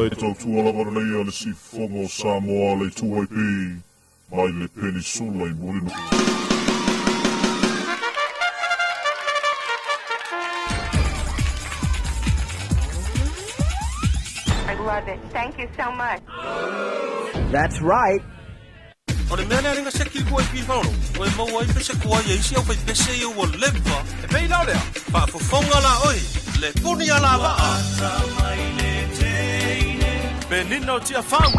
le tautua lava lenei a le siufofoga o Samoa le 2AP mai le Penisula i Mulinuu. I love it. Thank you so much. That's right. O le mea lea lenga seki kua i pifaolo, o e maua ai pese kua ia isi au fai pese ia ua leva. E pei lao lea, faafofoga la oe, le puni a la vaa. Penina o Tiafau.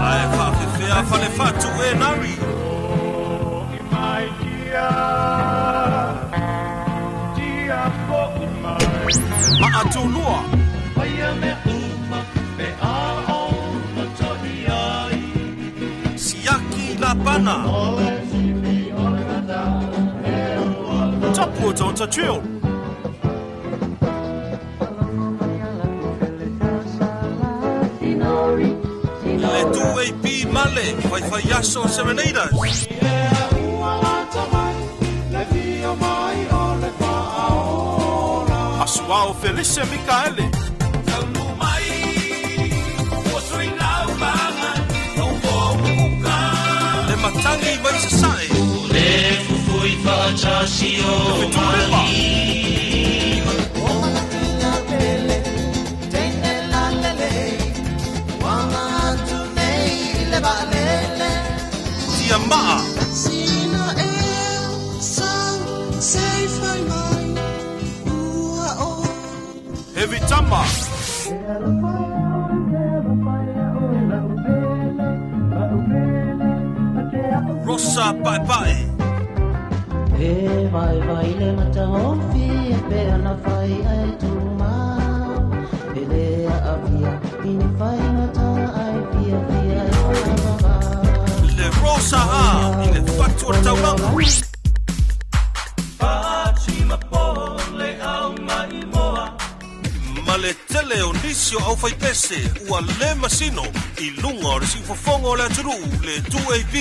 Ae faafefea fale fatu e nari. Maatulua. Siaki Lapana. Tapu o Tonta Trail. Le 2AP Male, Whaiwhai Aso Serenaders. Asuao Felice Mikaele. Le matangi mai sasae. Le Fetulima. Tia Maa. Heavy Tama. Rosa Paepae. E vai vai le mataofi e pe ana fai ai tuma E le a avia ini fai ngata ai fia fia e wha Le Rosa A i le fatu o le taulaga. Ma le tele o nisi o au faipese ua le masino i luga o le siufofoga o le atunuu le 2AP.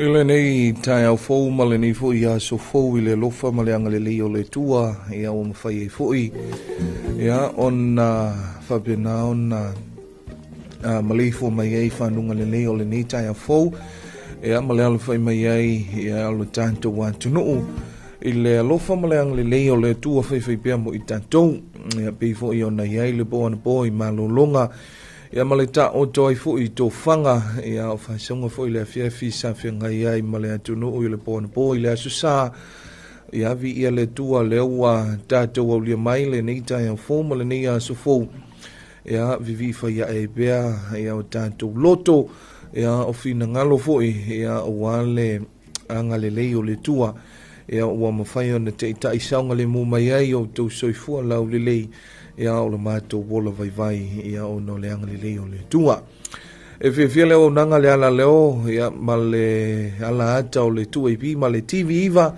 I lenei taeao fou ma lenei foi aso fou i le alofa ma le agalelei o le Atua, ia ua mafai ai foi ia ona faapena ona maleifua mai ai fanuga lelei o lenei taeao fou, ia ma le alofai mai ai ia o le tatou atunuu i le alofa ma le agalelei o le Atua faifai pea mo i tatou, ia pei foi ona i ai le po anapo i malologa. Ia ma le taoto ai foi i tofaga, ia o faasauga foi le afiafi sa feagai ai ma le atunuu i le po anapo i le aso sa. Ia viia le Atua lea ua tatou aulia mai lenei taeao fou ma lenei aso fou. Ia vivii fai ae ai pea ia o tatou loto, ia o finagalo foi, ia aua le agalelei o le Atua. Ia ua mafai ona taitai saogalemu mai ai o outou soifua laulelei, ia o le matou ola vaivai, ia ona o le agalelei o le Atua. E fiafia le auaunaga le ala leo, ia ma le ala ata o le 2AP ma le TV9,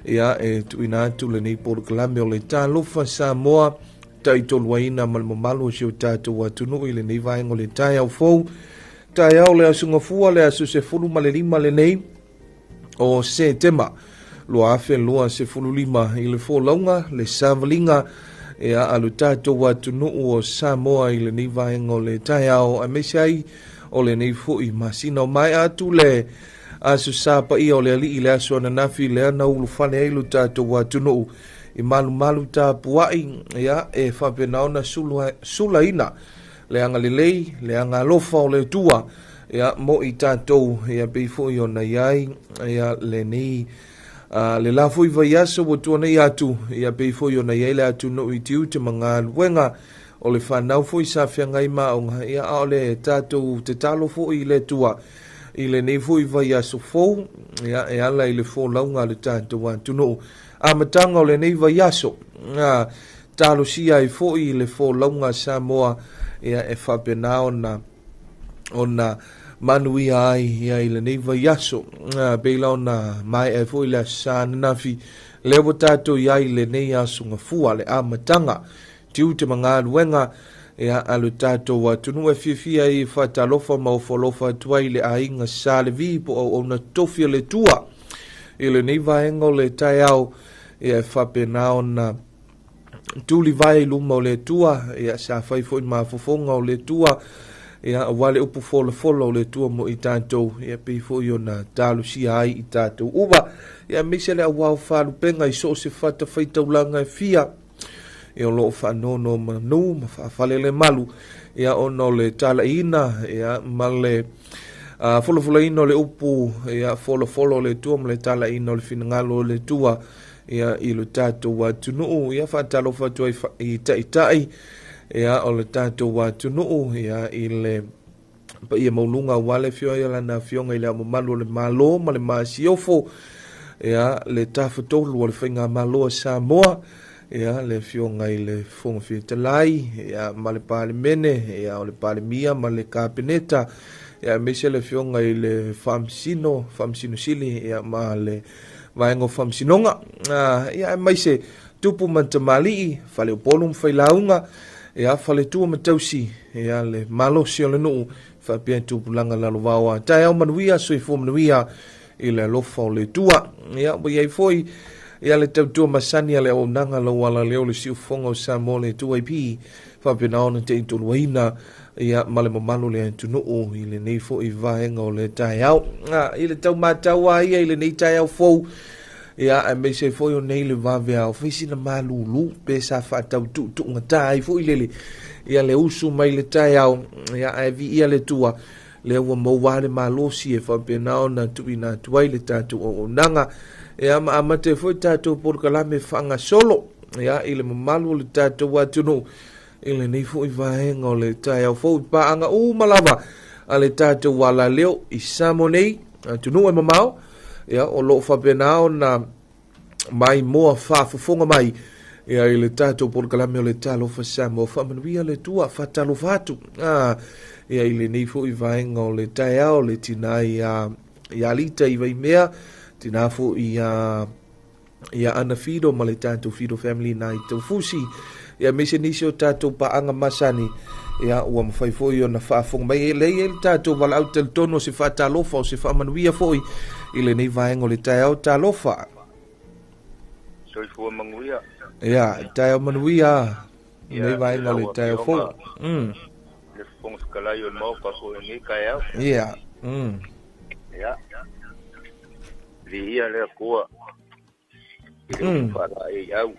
ia e tuuina atu lenei polokalame o le Talofa Samoa. ta'itoluaina ma le mamalu o si o tatou atunuu i lenei vaega o le taeao fou. Taeao le aso Gafua, le aso 15 lenei o Setema 2025 i le folauga le savaliga ia a lo tatou atunuu o Samoa i lenei vaega o le taeao, aemaise ai o lenei fo'i masina o maea atu le aso Sa paia o le Alii, le aso ananafi lea na ulufale ai lo tatou atunuu i malumalu tapua'i ia e faapena ona sulaina le agalelei, le agalofa o le Atua ia mo i tatou ia pei foi ona i ai ia lenei le la foi vaiaso ua tuanai atu ia pei foi ona i ai le atunuu i tiute ma galuega o le fanau foi sa feagai ma aoga ia, a o le tatou tatalo foi i le Atua i lenei foi vaiaso fou ia e ala i le folauga a le tatou atunuu, amataga o lenei vaiaso talosia ai foi le folauga a Samoa ia e faapena ona manuia ai ia i lenei vaiaso pei la ona maea ai foi le aso Sa ananafi lea ua tatou i ai i lenei aso Gafua, le amataga tiute ma galuega ia a lo tatou atunuu. E fiafia ai e faatalofa ma ofoalofa atu ai le aiga Sa Levi po o auauna tofi a le Atua i lenei vaega o le taeao ia e faapena ona tulivae i luma o le Atua ia sa fai foi mafofoga o le Atua ia aua le upu folafola o le Atua mo i tatou ia pei foi ona talosia ai i tatou uma ia aemaise le auao faalupega i so o se fatafaitaulaga e fia ia o loo faanono manu ma faafalelemalu ia ona o le talaiina ia ma le folafolaina o le upu ia folafolo o le Atua ma le talaiina o le finagalo o le Atua ia i lo tatou atunuu. Ia faatalofa atu ai i taitai ia o le tatou atunuu ia i le paia maualuga aua le afio ai o lana afioga i le Ao Mamalu o le Malo ma le Masiofo ia le tafatolu o le Faigamalo a Samoa ia le afioga i le Fofoga Fetalai ia ma le Palemene ia o le Palemia ma le Kapeneta ia aemaise le afioga i le Faamasino Sili ia ma le Vaega o Faamasinoga ia aemaise tupu ma tamalii, faleupolu ma failauga ia faletua ma tausi ia le malosi o le nuu faapea tupulaga lalovaoa. Taeao manuia, soifua manuia i le alofa o le Atua. Ia ua i ai foi ia le tautua masani a le auaunaga lau alaleo le siufofoga o Samoa le 2AP faapena ona teitoluaina ia ma le mamalu le atunuu i lenei foi vaega o le taeao. I le tau matau a ia i lenei taeao fou ia aemaise foi o nei le vaveao fai sina malulu pe sa faatau tuutuugata ai foi lele ia le usu mai le taeao ia ae viia le Atua lea ua maua le malosi e faapena ona tuuina atu ai le tatou auaunaga ia ma amata ai foi tatou polokalame faagasolo ia i le mamalu o le tatou atunuu i lenei foi vaega o le taeao fou i paaga uma lava a le tatou alaleo i Samoa nei, atunuu e mamao ia o loo faapena ona maimoa faafofoga mai ia i le tatou polokalame o le Talofa Samoa. Faamanuia le Atua, faatalofa atu ia i lenei foi vaega o le taeao le tina ia Lita i Vaimea, tina foi ia Ana Fido ma le tatou Fido family na i Taufusi ia aemaise nisi o tatou paaga masani ia ua mafai foi ona faafofoga mai. E lei ai le tatou valaau talitonu o se faatalofa o se faamanuia foi i lenei vaega o le taeao. Talofa. Soifua manuia. Ia, taeao manuia lenei vaega o le taeao fou. Le Fofoga Fetalai o le Maota foi i lenei taeao. Ia. Ia. Viia le Atua i le upu faalaeiau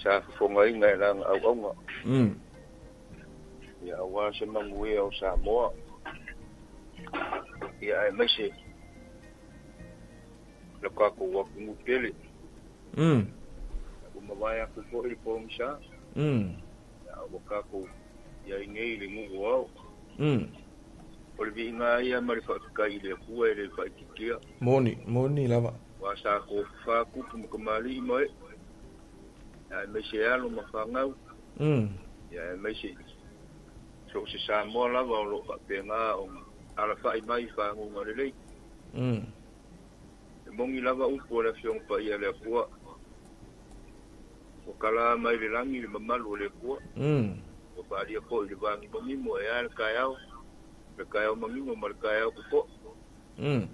sa fofogaina e lana auauna. Ia aua se manuia o Samoa. Ia aemaise le tatou atunuu tele. Ua mavae atu foi le pogisa. Ia ua tatou i ai nei i le nuu o ao. O le viiga ia ma le faafetai i le Atua e le faaitiitia. Moni, moni lava. Ua sa tofafa tupu ma tamalii ma e. Ia aemaise alo ma fanau. Ia aemaise so o se Samoa lava o loo faapena ona alafai mai i faguga lelei. E moni lava upu o le Afioga Paia a le Atua. Ua tala mai le lagi le mamalu o le Atua. Ua faalia foi i le vagimogimo e a le taeao, le taeao manino ma le taeao totoa.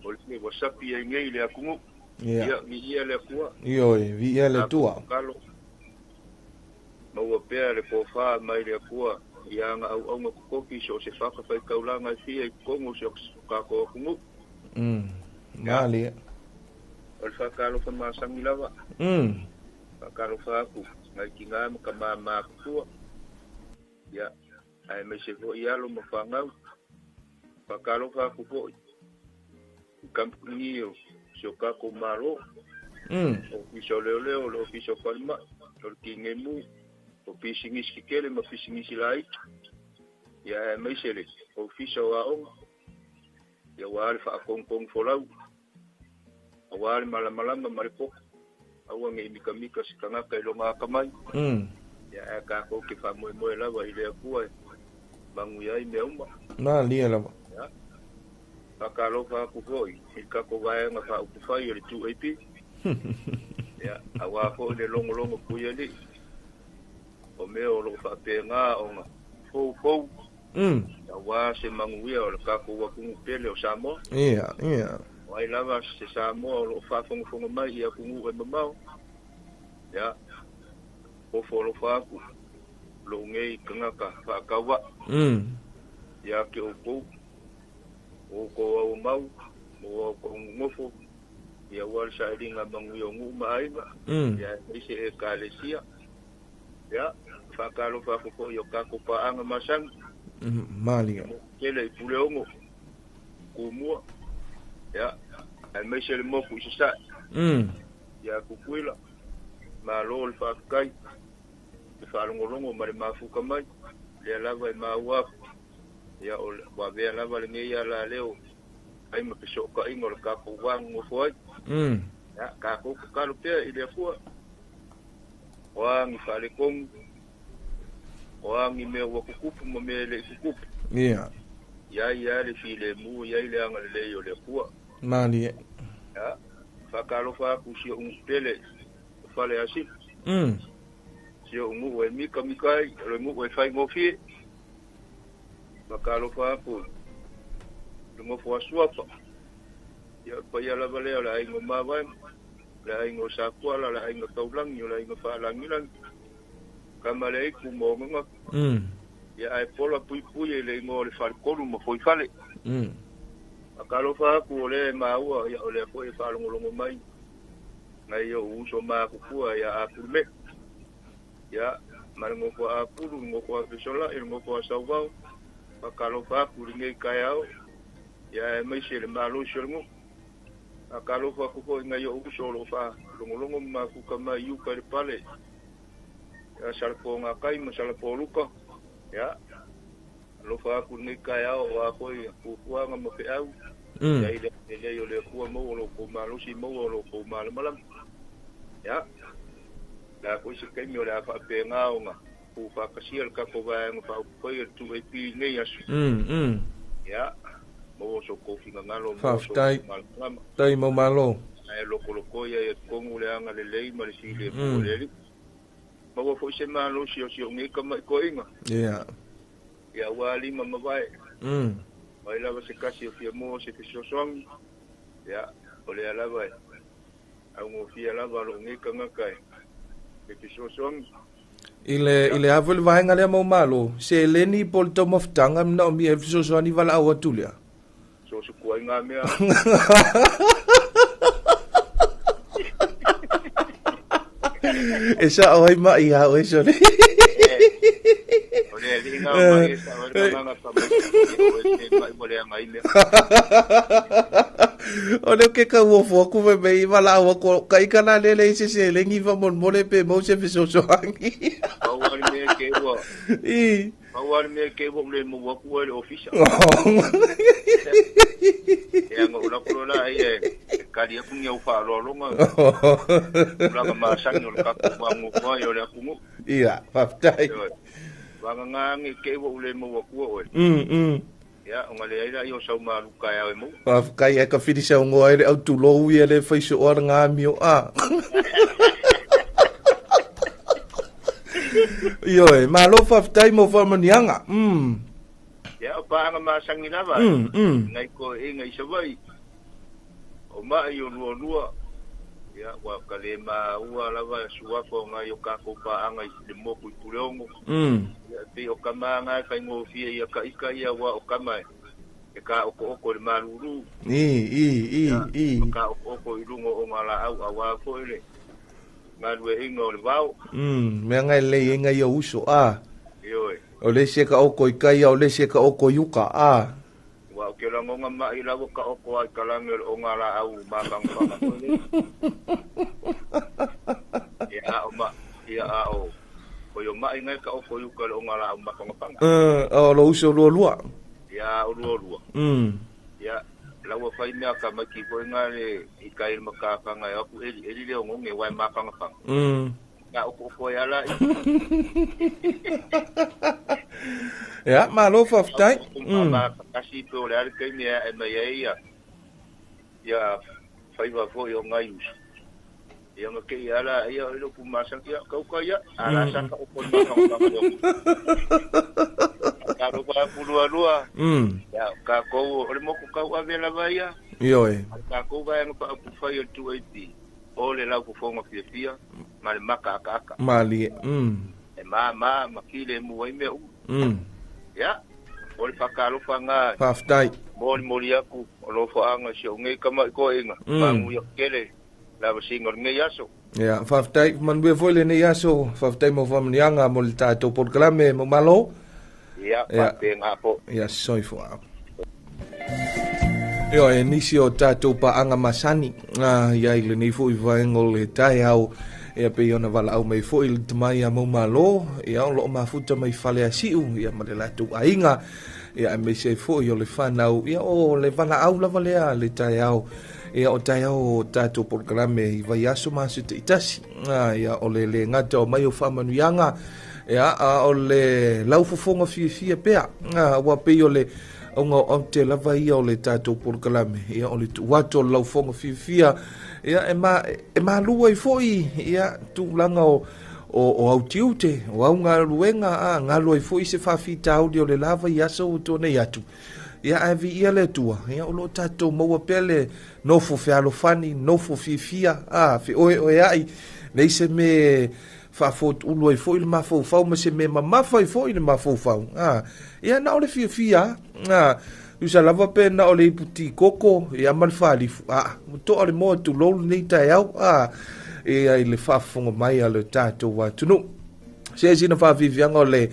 O le ua sapi ai nei le atunuu. Ia, viia le Atua. Ioe, viia le Atua. Tatalo. Maua pea le tofa mai le Atua i ana auauna totofi so o se fatafaitaulaga e fia i totonu o si o tatou atunuu. Malie. O le faatalofa masani lava. Faatalofa atu nai tina ma tama matutua. Ia, aemaise foi alo ma fanau. Faatalofa atu foi i kamupani o si o tatou Malo. Ofisa o Leoleo, le Ofisa o Falemai, o le Tineimu, o pisinisi tetele ma pisinisi laiti. Ia, aemaise le Ofisa o Aoga. Ia, aua le faatonutonu folau, aua le malamalama ma le poto. Aua ne i mikamika se tagata i lona atamai. Ia, ae tatou te faamoemoe lava i le Atua e manuia ai mea uma. Malie lava. Ia, faatalofa atu foi i le tatou vaega faaupufai o le 2AP. Ia, aua foi le logologo puialii o mea o loo faapena ona foufou. Aua se manuia o le tatou atunuu pele o Samoa. Ia, ia. O ai lava se Samoa o loo faafogafoga mai i atunuu e mamao. Ia, ofo alofa atu lou nei tagata faatauvaa. Ia te outou, o outou auamau, ma o outou nonofo, ia aua le sailiga manuia o nuu ma aiga, ia aemaise ekalesia. Ia, faatalofa atu foi i o tatou paaga masani. Malie. Tele i Puleogo, Tumua, ia, aemaise le moku i Sasae. Ia Tutuila, malo le faafetai, le faalogologo ma le mafuta mai, lea lava e maua atu. Ia, o ua avea lava lenei alaleo ai ma fesootaiga o le tatou va nonofo ai. Ia, tatou tatalo pea i le Atua. O a ni faaletonu, o a ni mea ua tutupu ma mea e le i tutupu. Ia. Ia ia le filemu, ia i le agalelei o le Atua. Malie. Ia, faatalofa atu si ou nuu pele, o Faleasiu. Si ou nuu e mikamika ai, o le nuu e faigofie. Faatalofa atu le nofo a Suafa. Ia, o le paia lava lea o le aiga o Mavaega, le aiga o Sakuala, le aiga Taulagi, o le aiga Faalagilagi. Kama le aiku ma o gagafu. Ia, ae pola puipui e le igoa o le faletolu ma foifale. Faatalofa atu o lea e maua, ia o lea foi e faalogologo mai nai ou uso matutua ia Apulu. Ia, ma le nofo a Apulu, le nofo a Fesolai, le nofo a Sauvao. Faatalofa atu i lenei taeao, ia aemaise le malosi o le nuu. Faatalofa atu foi nai ou uso o loo faalogologo ma mafuta mai i uka i le pale. Ia, Salapogakai ma Salapoluka. Ia, alofa atu lenei taeao o a foi fuafuaga ma feau. Ia i le lelei o le Atua maua o lo outou malosi, maua o lo outou malamalama. Ia, le a foi se taimi o le a faapena ona tuufaatasia le tatou vaega faaupufai o le 2AP i lenei aso. Ia, maua so outou finagalo, maua so Faafetai. outou malamalama. Tai mau malo. Ae lokoloko ia ia totonu le agalelei ma le filemu o le Alii. Maua foi se malosi o si ou nei tamaitoaiga. Ia. Ia ua lima ma vae. Mai lava se kasi o fia moa se fesoasoani. Ia, o lea lava e augofie lava lou nei tagata e fesoasoani. I le ave le vaega lea mau malo, seleni po o le taumafataga manaomia ai le fesoasoani valaau atu lea. So se kuaiga mea. E sao ai mai ia oe sole. O le alii na o mai e sao ai le gagana fa mai. O e te mai mo le anga i mea. O le ke ka ua fua ku me mei valaau atu ka ika la lele i se seleni fa molemole pe mau se fesoasoani. Pau lava le mea ke ua. I. Pau lava le mea ke ua ule maua atu ai le ofisa. E anga o lako loa la ia e kali atu ni au faaaloaloga. Tulaga masani o le tatou va nonofo ai o le atunuu. Ia, faafetai. Vagagage ke ua ule maua atua oe. Ia, ona leai laia o sau malu taeao e maua. Faafetai ae ka filisaugoa ai le autulou ia le faisooa le gamio a. Ioe, malo faafetai mo faamanuiaga. Ia, o paaga masani lava. Nai toeaiina i Savaii. O mai o lualua. Ia, ua ka le maua lava suafa o nai o tatou paaga i le moku i Puleono. Ia, pei o tama na e faigofie ia taʻita ia ua o tama e taoto'oto i le malulu. I, i, i, i. Ma taoto'oto i luga o ogalaau auā foi le galueaiina o le vao. Mea ga e lelei ai nai ou uso, a. Ioe. O le isi e taoto i tai a o le isi e taoto i uka, a. Ua ou te lagona ma'i la ua taoto lava i talage o le ogalaau mafagafaga foi lea. Ia a o ma, ia a o, oi o ma'i na e taoto i uka i le ogalaau mafagafaga. O lou uso lualua. Ia o lualua. Ia, la ua fai mea tamaiti foi na le i tai i le matafaga e o atu elieli le oneone aua e mafagafaga. Taoto'oto ai lava laia. Ia, malo faafetai. Faatasi pe o le a le taimi e a'e mai ai ia ia faiva foi o nai uso. Ia ona te i lava laia o le upu masani, ia tauta ia, a o la sa taoto i le mafagafaga o le oneone. Talofa atu lualua, ia o tatou o le motu tauave lava ia. Ioe. A o le tatou Vaega Faaupufai o le 2AP. O le laufofoga fiafia ma le maka akaaka. Malie. E mama ma filemu ai mea uma. Ia, o le faatalofa lena. Faafetai. Molimoli atu o alofaaga i si ou nei tama'i toeaina, manuia tele le lavasiga o lenei aso. Ia, faafetai. Manuia foi lenei aso. Faafetai mo faamanuiaga mo le tatou polokalame Maumalo. Ia, faapena foi. Ia, soifua. Ioe, nisi o tatou paaga masani ia i lenei foi vaega o le taeao, ia pei ona valaau mai foi le tamai ia Maumalo, ia o loo mafuta mai Faleasiu, ia ma le latou aiga, ia aemaise ai foi o le fanau, ia o le valaau lava lea le taeao, ia o taeao o tatou polokalame i vaiaso ma aso taitasi, ia o le le gata o mai o faamanuiaga, ia a o le laufofoga fiafia pea, ua pei o le auga o aute lava ia o le tatou polokalame, ia o le tuu atu o le laufofoga fiafia, ia e, ma, e malu ai foi ia tulaga o o autiute, o au galuega, a galu ai foi se faafitauli o le lava i aso ua tuanai atu. Ia ae viia le Atua, ia o lo o tatou maua pea le nofo fealofani, nofo fiafia, a feoeoea'i, leai se mea faafotuulu ai foi le mafaufau ma se mea mamafa ai foi le mafaufau. A, ia na o le fiafia a, tusa lava pe na o le ipu tikoko ia ma le faalifu, a, ua to'a le moa tulou lenei taeao, a, ia i le faafofoga mai a le tatou atunuu. Se sina faafiafiaga o le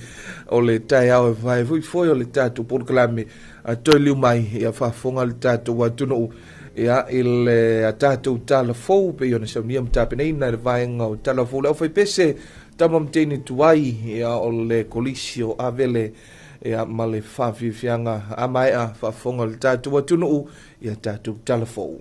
o le taeao e vae foi foi o le tatou polokalame a toe liu mai ia faafofoga le tatou atunuu ia i le a tatou tala fou pei ona saunia ma tapenaina i le vaega o tala fou le aufaipese tama ma teine tuai ia o le kolisi o Avele ia ma le faafiafiaga a maea faafofoga le tatou atunuu ia tatou tala fou.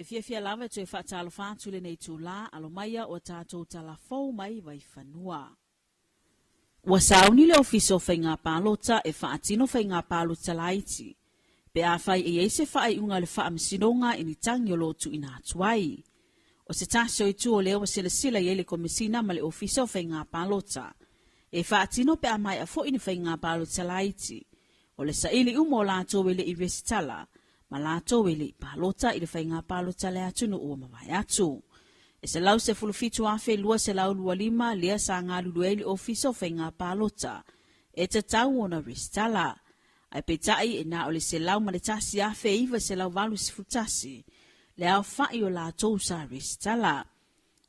E fiafia lava e toe faatalofa atu i lenei itulā, alo maia ua tatou talafou mai Vaifanua. Ua sauni le Ofisa o Faiga Palota e faatino faiga palota laiti, pe afai e i ai se faaiuga a le Faamasinoga i ni tagi o lo o tuuina atu ai. O se tasi o itu o lea ua silasila i ai le Komesina ma le Ofisa o Faiga Palota e faatino pe a maea foi ni faiga palota laiti, o le saili uma o latou e le i resitala ma latou e le i palota i le faiga palota a le atunuu ua mavae atu. E 117,225 lea sa galulue ai le Ofisa o Faiga Palota e tatau ona resitala, ae peitai e na o le 101,981 le aofai o latou sa resitala.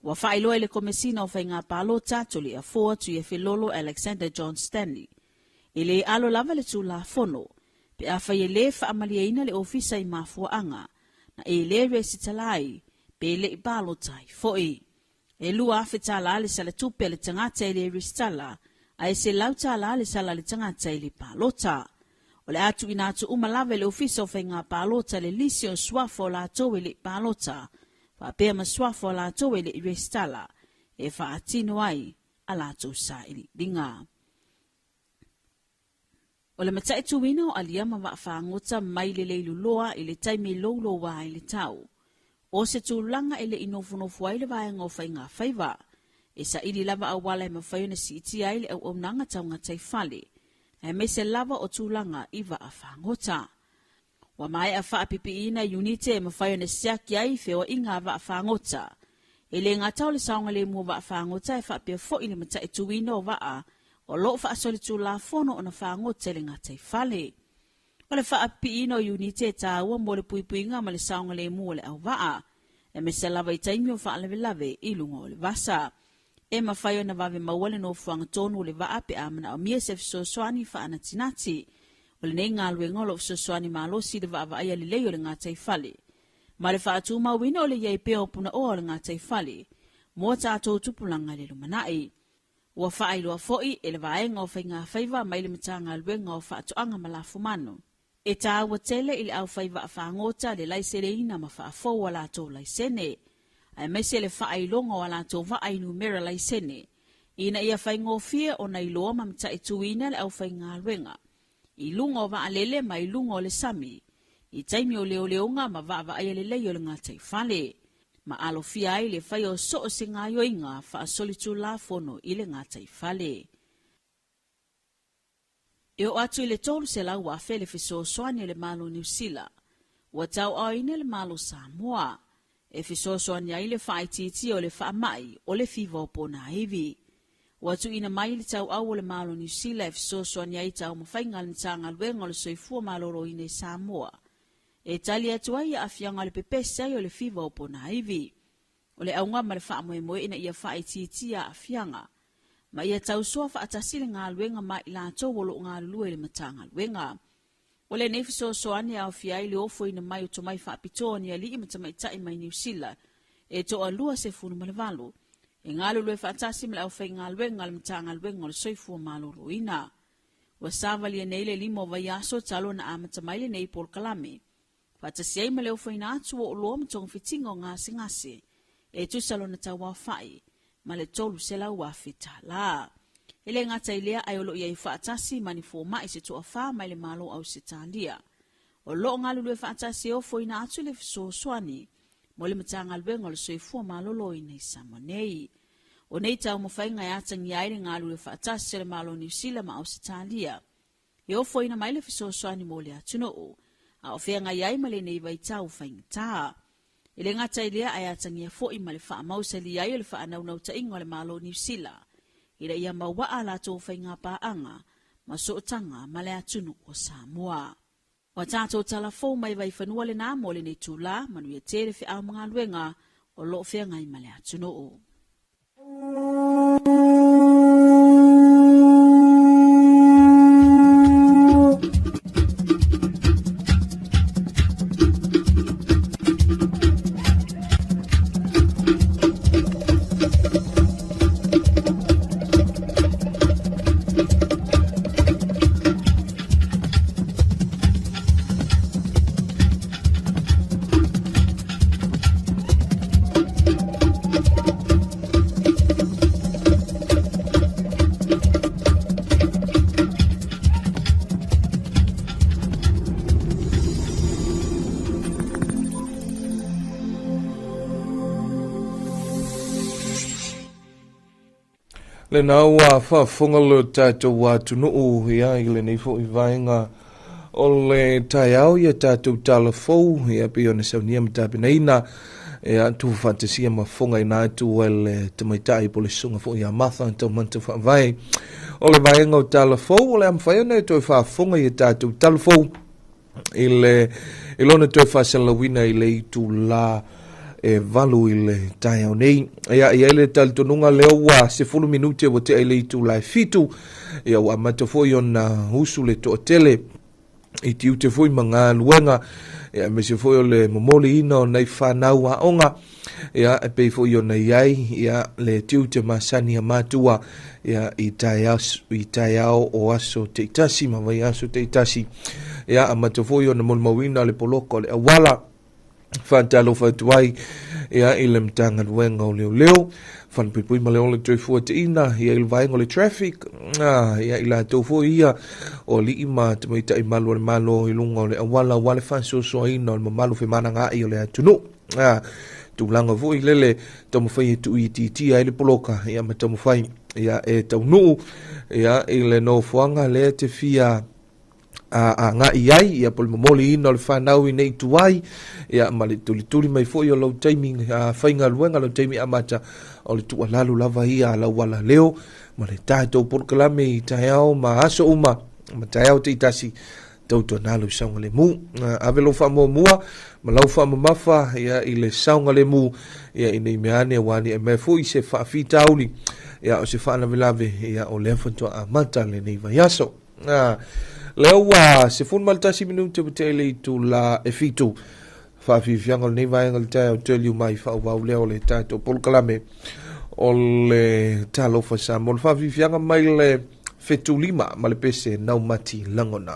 Ua faailoa e le Komesina o Faiga Palota Toleafoa Tuiafelolo Alexander John Stanley, e le alo lava le Tulafono pe afai e le faamalieina le ofisa i mafuaaga na e le resitala ai pe le i palota ai foi. E $2,000 le sala tupe a le tagata e le resitala ae $100 le sala a le tagata e le palota. O le a tuuina atu uma lava e le Ofisa o Faiga Palota le lisi o suafa o latou e le i palota faapea ma suafa o latou e le i resitala e faatino ai a latou sailiiliga. O le mataituina o alia ma vaa fagota mai le Leiluloa i le taimi louloua ai le tau. O se tulaga e le i nofonofo ai le vaega o faiga faiva. E saili lava auala e mafai ona siitia ai le auaunaga taugataifale, aemaise lava o tulaga i vaa fagota. Ua maea faapipiiina iunite e mafai ona siaki ai feoaiga a vaa fagota. E le gata o le saogalemu o vaa fagota ae faapea foi le mataituina o vaa o lo o faasolitulafono ona fagota i le gataifale. O le faapipiiina o iunite e taua mo le puipuiga ma le saogalemu o le auvaa, aemaise lava i taimi o faalavelave i luga o le vasa. E mafai ona vave maua le nofoaga tonu o le vaa pe a manaomia se fesoasoani faanatinati. O lenei galuega o lo o fesoasoani malosi i le vaavaaia lelei o le gataifale ma le faatumauina o le i ai pea o punaoa o le gataifale mo tatou tupulaga i le lumanai. Ua faailoa foi e le Vaega o Faigafaiva mai le Matagaluega o Faatoaga ma Lafumanu, e taua tele i le aufai vaafagota le laiseneina ma faafou a latou laisene, aemaise le faailoga o a latou vaa i numera laisene, ina ia faigofie ona iloa ma mataituina le aufaigaluega i luga o vaalele ma i luga o le sami i taimi o leoleoga ma vaavaaia lelei o le gataifale, ma alofia ai le faia o so o se gaoioiga faasolitulafono i le gataifale. E oo atu i le 300,000 le fesoasoani a le Malo o Niu Sila ua tauaaoina le Malo o Samoa e fesoasoani ai le faaitiitia o le faamai o le fiva o ponaivi. Ua tuuina mai le tauau o le Malo o Niu Sila e fesoasoani ai i taumafaiga a le Matagaluega o le Soifua Maloloina i Samoa e tali atu ai i aafiaga o le pepesi ai o le fiva o ponaivi. O le auga ma le faamoemoe ina ia faaitiitia aafiaga ma ia tausoa faatasi le galuega ma i latou o lo o galulue i le Matagaluega. O lenei fesoasoani e aofia ai le ofoina mai o tomai faapitoa o ni alii ma tamaitai mai Niu Sila e toalua 18, e galulue faatasi ma le aufaigaluega a le Matagaluega o le Soifua Maloloina. Ua savalia nei le 5 o vaiaso talu ona amata mai lenei polokalame, faatasi ai ma le ofoina atu o oloa ma togafitiga o gasegase e tusa lona tauaofai ma le $300,000. E le gata i lea ae o lo o i ai faatasi ma ni fomai se toafa mai le Malo o Ausetalia. O lo o galulue faatasi e ofoina atu le fesoasoani mo le Matagaluega o le Soifua Maloloina i Samoa nei. O nei taumafaiga e atagia ai le galulue faatasi o le Malo o Niu Sila ma Ausetalia e ofoina mai le fesoasoani mo le atunuu, a o feagai ai ma lenei vaitau faigata. E le gata i lea ae atagia foi ma le faamausali ai o le faanaunautaiga o le Malo o Niu Sila ina ia mauaa a latou faigapaaga ma sootaga ma le atunuu o Samoa. Ua tatou talafou mai Vaifanua lenā mo lenei itulā, manuia tele feau ma galuega o lo o feagai ma le atunuu. Lena ua faafofoga lo tatou atunuu ia i lenei foi vaega o le taeao ia tatou tala fou ia pei ona saunia ma tapenaina ia tuufaatasia ma fofogaina atu e le tamaitai po o le susuga foi ia Martha Taumata Faavae. O le vaega o tala fou o le a mafai ona e toe faafofoga ia tatou tala fou i le i lona toe faasalalauina i le itulā e 8 i le taeao nei. Ia, e i ai le talitonuga lea ua 10 minute ua tea i le itulā e 7, ia ua amata foi ona usu le toatele i tiute foi ma galuega, ia aemaise foi o le momoliina o nai fanau aoga, ia e pei foi ona i ai ia le tiute masani a matua ia i taeao, i taeao o aso taitasi ma vaiaso taitasi. Ia amata foi ona molimauina le poloka o le auala. Faatalofa atu ai ia i le Matagaluega o Leoleo, Falepuipui ma le Ola Toifuataina, ia i le vaega o le traffic, ia i latou foi ia o alii ma tamaitai malu o le Malo i luga o le auala aua le faasoasoaina o le mamalu femalagaai o le atunuu. Tulaga foi lele taumafai e tuuitiitia ai le poloka ia ma taumafai ia e taunuu ia i le nofoaga lea te fia agai ai ia po o le momoliina o le fanau i nei tuai ia ma le tulituli mai foi o lau taimi faigaluega lau taimi amata o le tuualalo lava ia a lau alaleo ma le tatou polokalame i taeao ma aso uma ma taeao taitasi tautuana lau saogalemu. Ave lou faamuamua ma lau faamamafa ia i le saogalemu ia ina i mea ane aua ne i mea foi se faafitauli ia o se faalavelave ia o lea faatoa amata lenei vaiaso. Lea ua 11 minute ua tea i le itula e 7. Faafiafiaga o lenei vaega o le taeao teliu mai faaauau lea o le tatou polokalame o le Talofa Samoa. Le faafiafiaga mai le 75 ma le pese naumati lagona.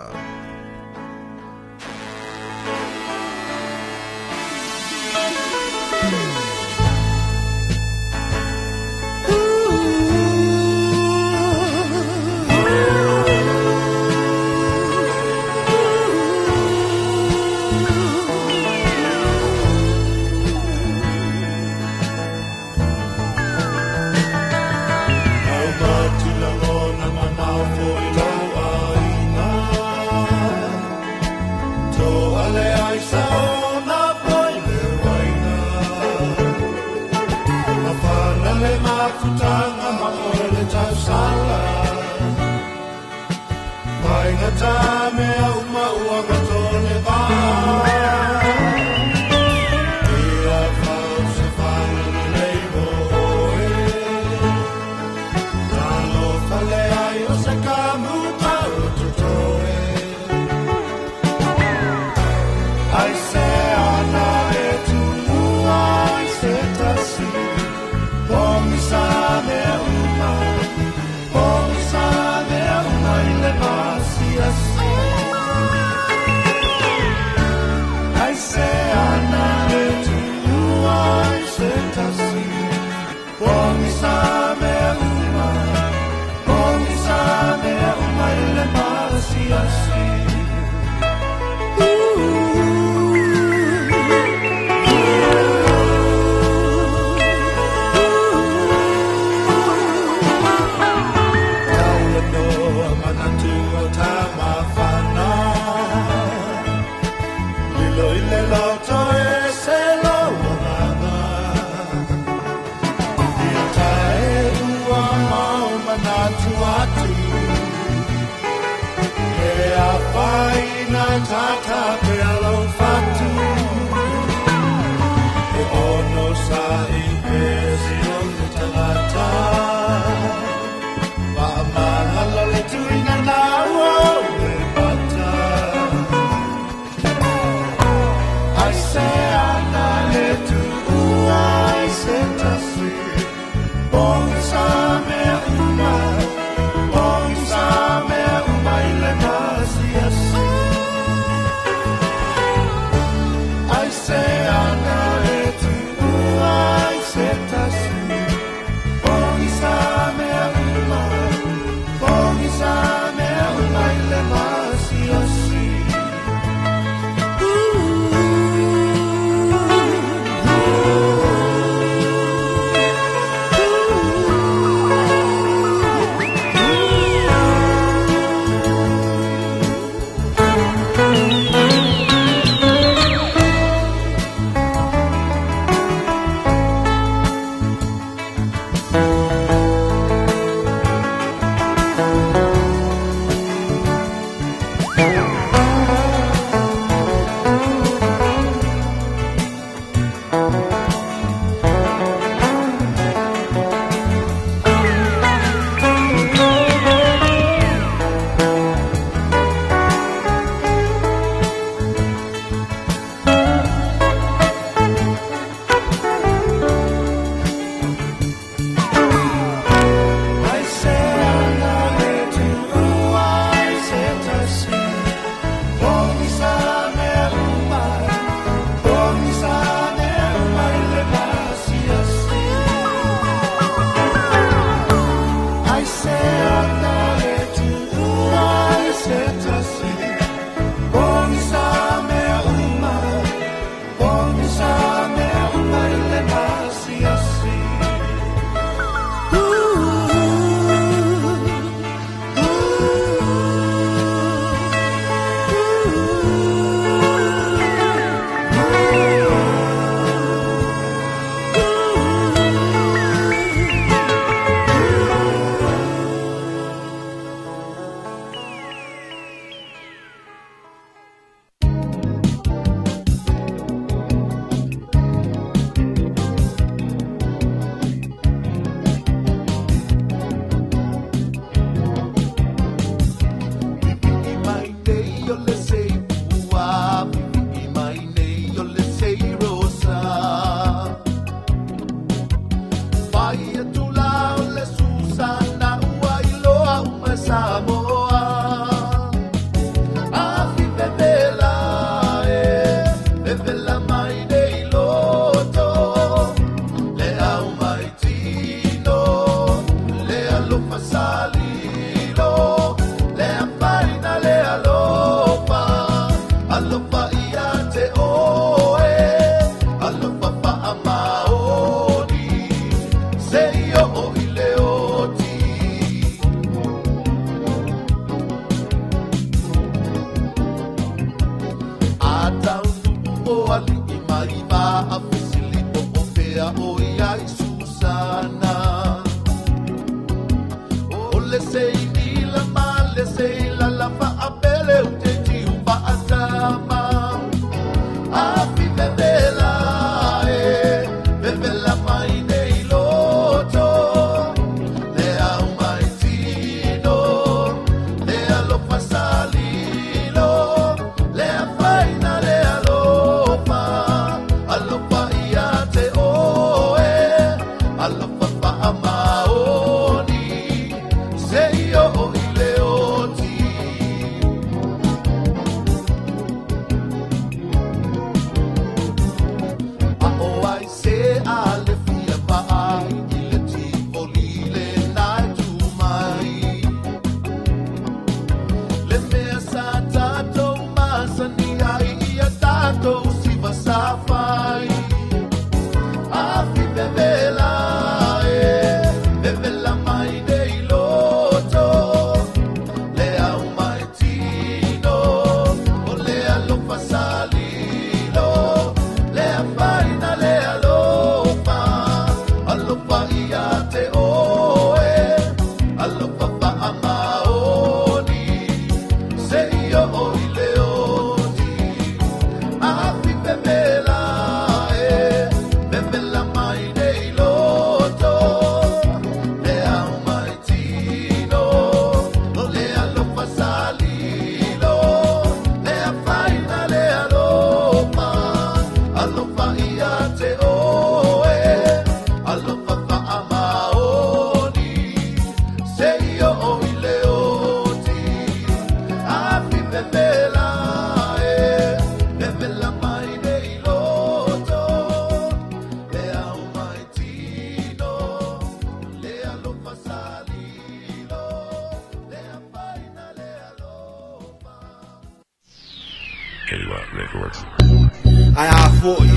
Ai a foi.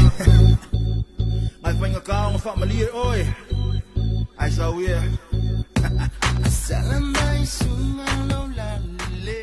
Mai whainga kaonga whaamalie oe. Ai sau ia. Salamai sunga lo la le.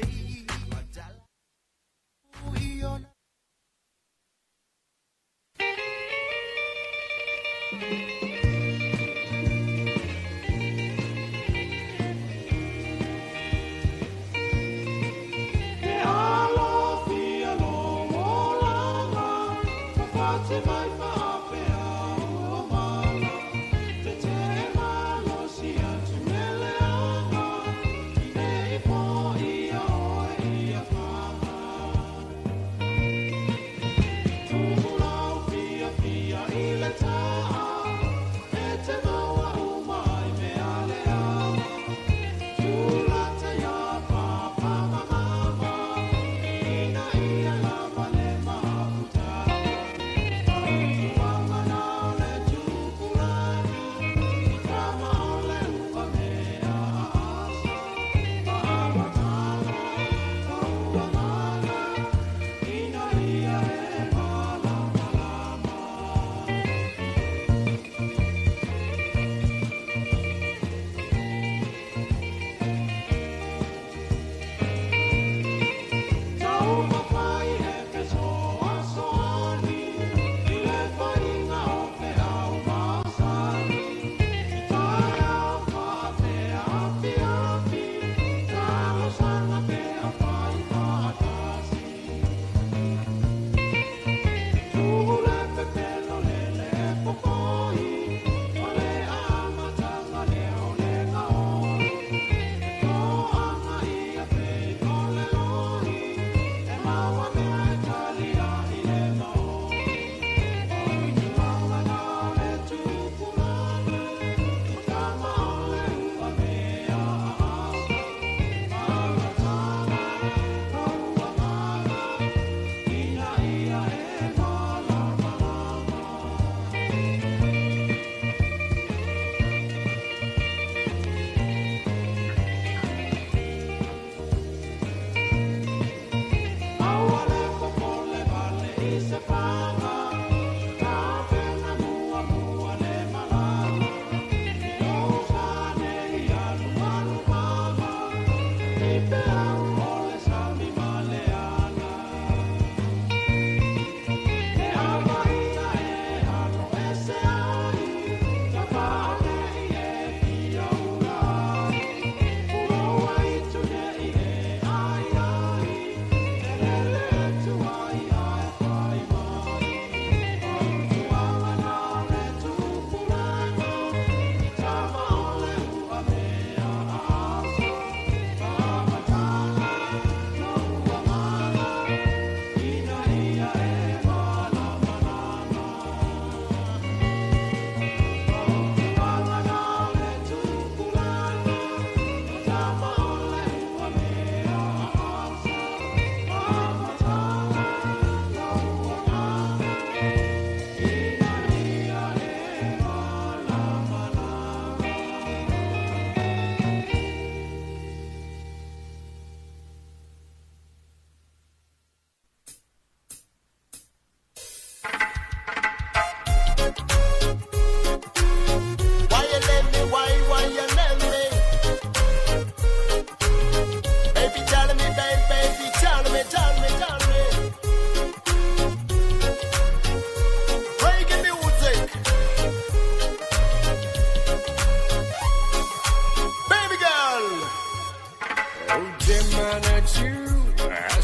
Fia, fia,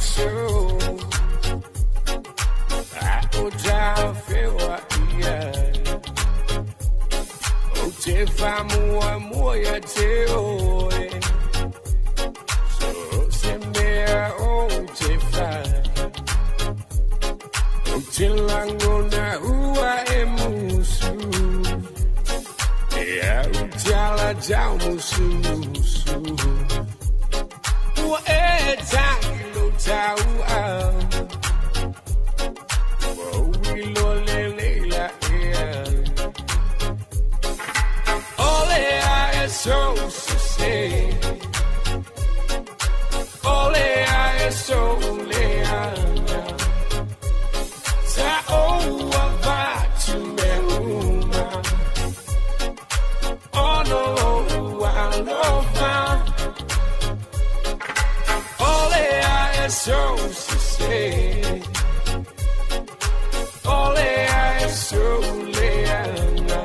aso A o tau ia O te whamua mua ia te oe So se mea o te whai O te langona ua e musu E au tala tau musu musu Ua e tangi lo tau au Ua ui lo le leila e ai Ole a e so se Ole a e so le ana Ta o avatu me uma Ono o alofa Ole a e so se Ole a e so le ana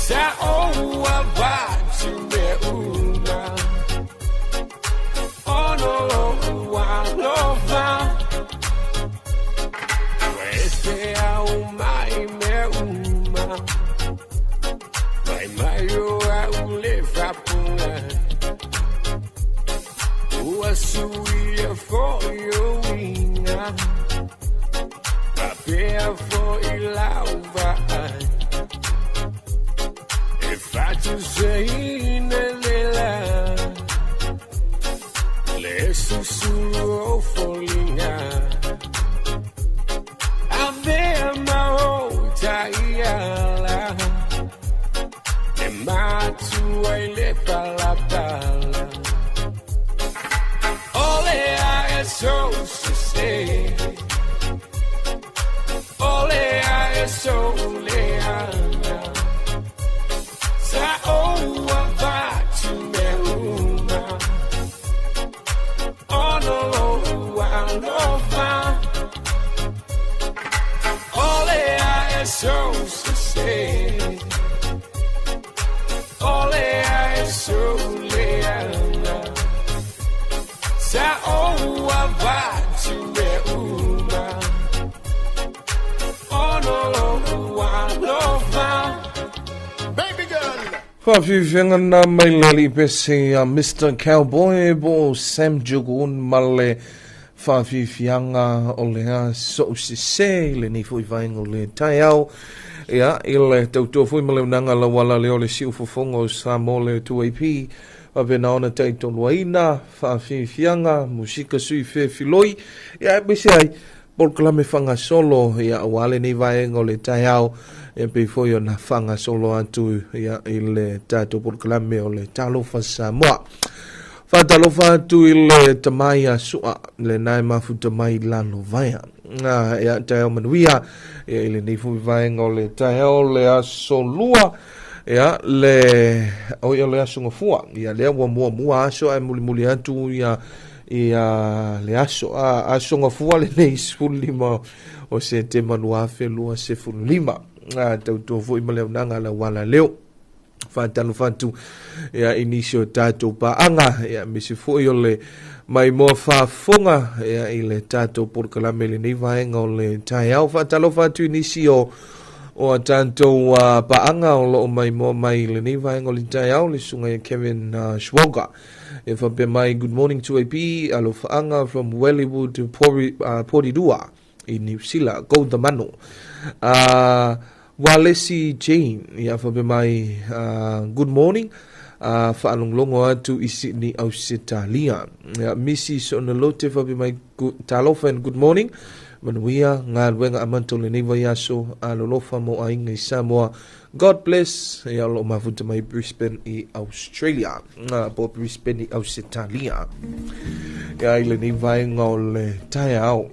Ta o avatu me uma Ono o alofa Ese au mai me uma Mai mai o au le fapunga Ua suia foi o inga Papea foi lauva ai E fatu se ina lela Le susuru o folinga Avea maota iala E matua i le palapala Ole a e so se Ole a e so le ana Sa o avatu me uma Ono o alofa Ole a e so se Ole a e so le ana Sa o avatu me uma Ono o alofa Baby girl. Whawhiwhenga nā mai le lipese a Mr. Cowboy po Sam Jugun ma le whawhiwhianga o le a so se le nei fui vaenga o le taiao. Ia, i le tautua fui ma le unanga la wala le o le siu fofonga o Samoa le 2AP. Whawhena ona taitoluaina, whawhiwhianga, musika sui whewhiloi. Ia, e pese ai, polokalame whangasolo, ia, wale nei vaenga o le taiao. Ia, pe foi o na whangasolo atu, ia, i le tātou polokalame o le Talofa Samoa. Whatalofa atu i le tamai a sua, le nai mafuta mai lalo vaea. Ia, taeo manuia, ia, i le nei fui vaenga o le taeo le aso lua, ia, le, o ia le aso ngafua, ia, lea ua mua mua aso ai muli muli atu, ia, ia, le aso, a, aso ngafua le nei 15 o se te manuafe lua se fulima. Tautua fui ma le unanga la wala leo. Whātalo whātu, ia, inisi o tātou paanga, ia, misi fui o le mai moa whāfonga, ia, i le tātou porokalame le nei vaenga o le taiao. Whātalo whātu inisi o a tātou paanga o loo mai moa mai le nei vaenga o le taiao, le sunga ia Kevin Schwager. E whapea mai, good morning to AP, alo whaanga from Wellywood to Porirua i New Zealand, go the manu. Walesi Jane, ia whapea mai, good morning, whaalonglongo atu i Sydney, Australia. Ia, Missy Sonalote whapea mai, talofa and good morning. Manuia, ngā luenga amanto le nei vaiaso, alolofa mo ainga i Samoa. God bless, ia lo mafuta mai Brisbane i Australia. Po Brisbane i Australia. Ia i le nei vaenga o le taiao.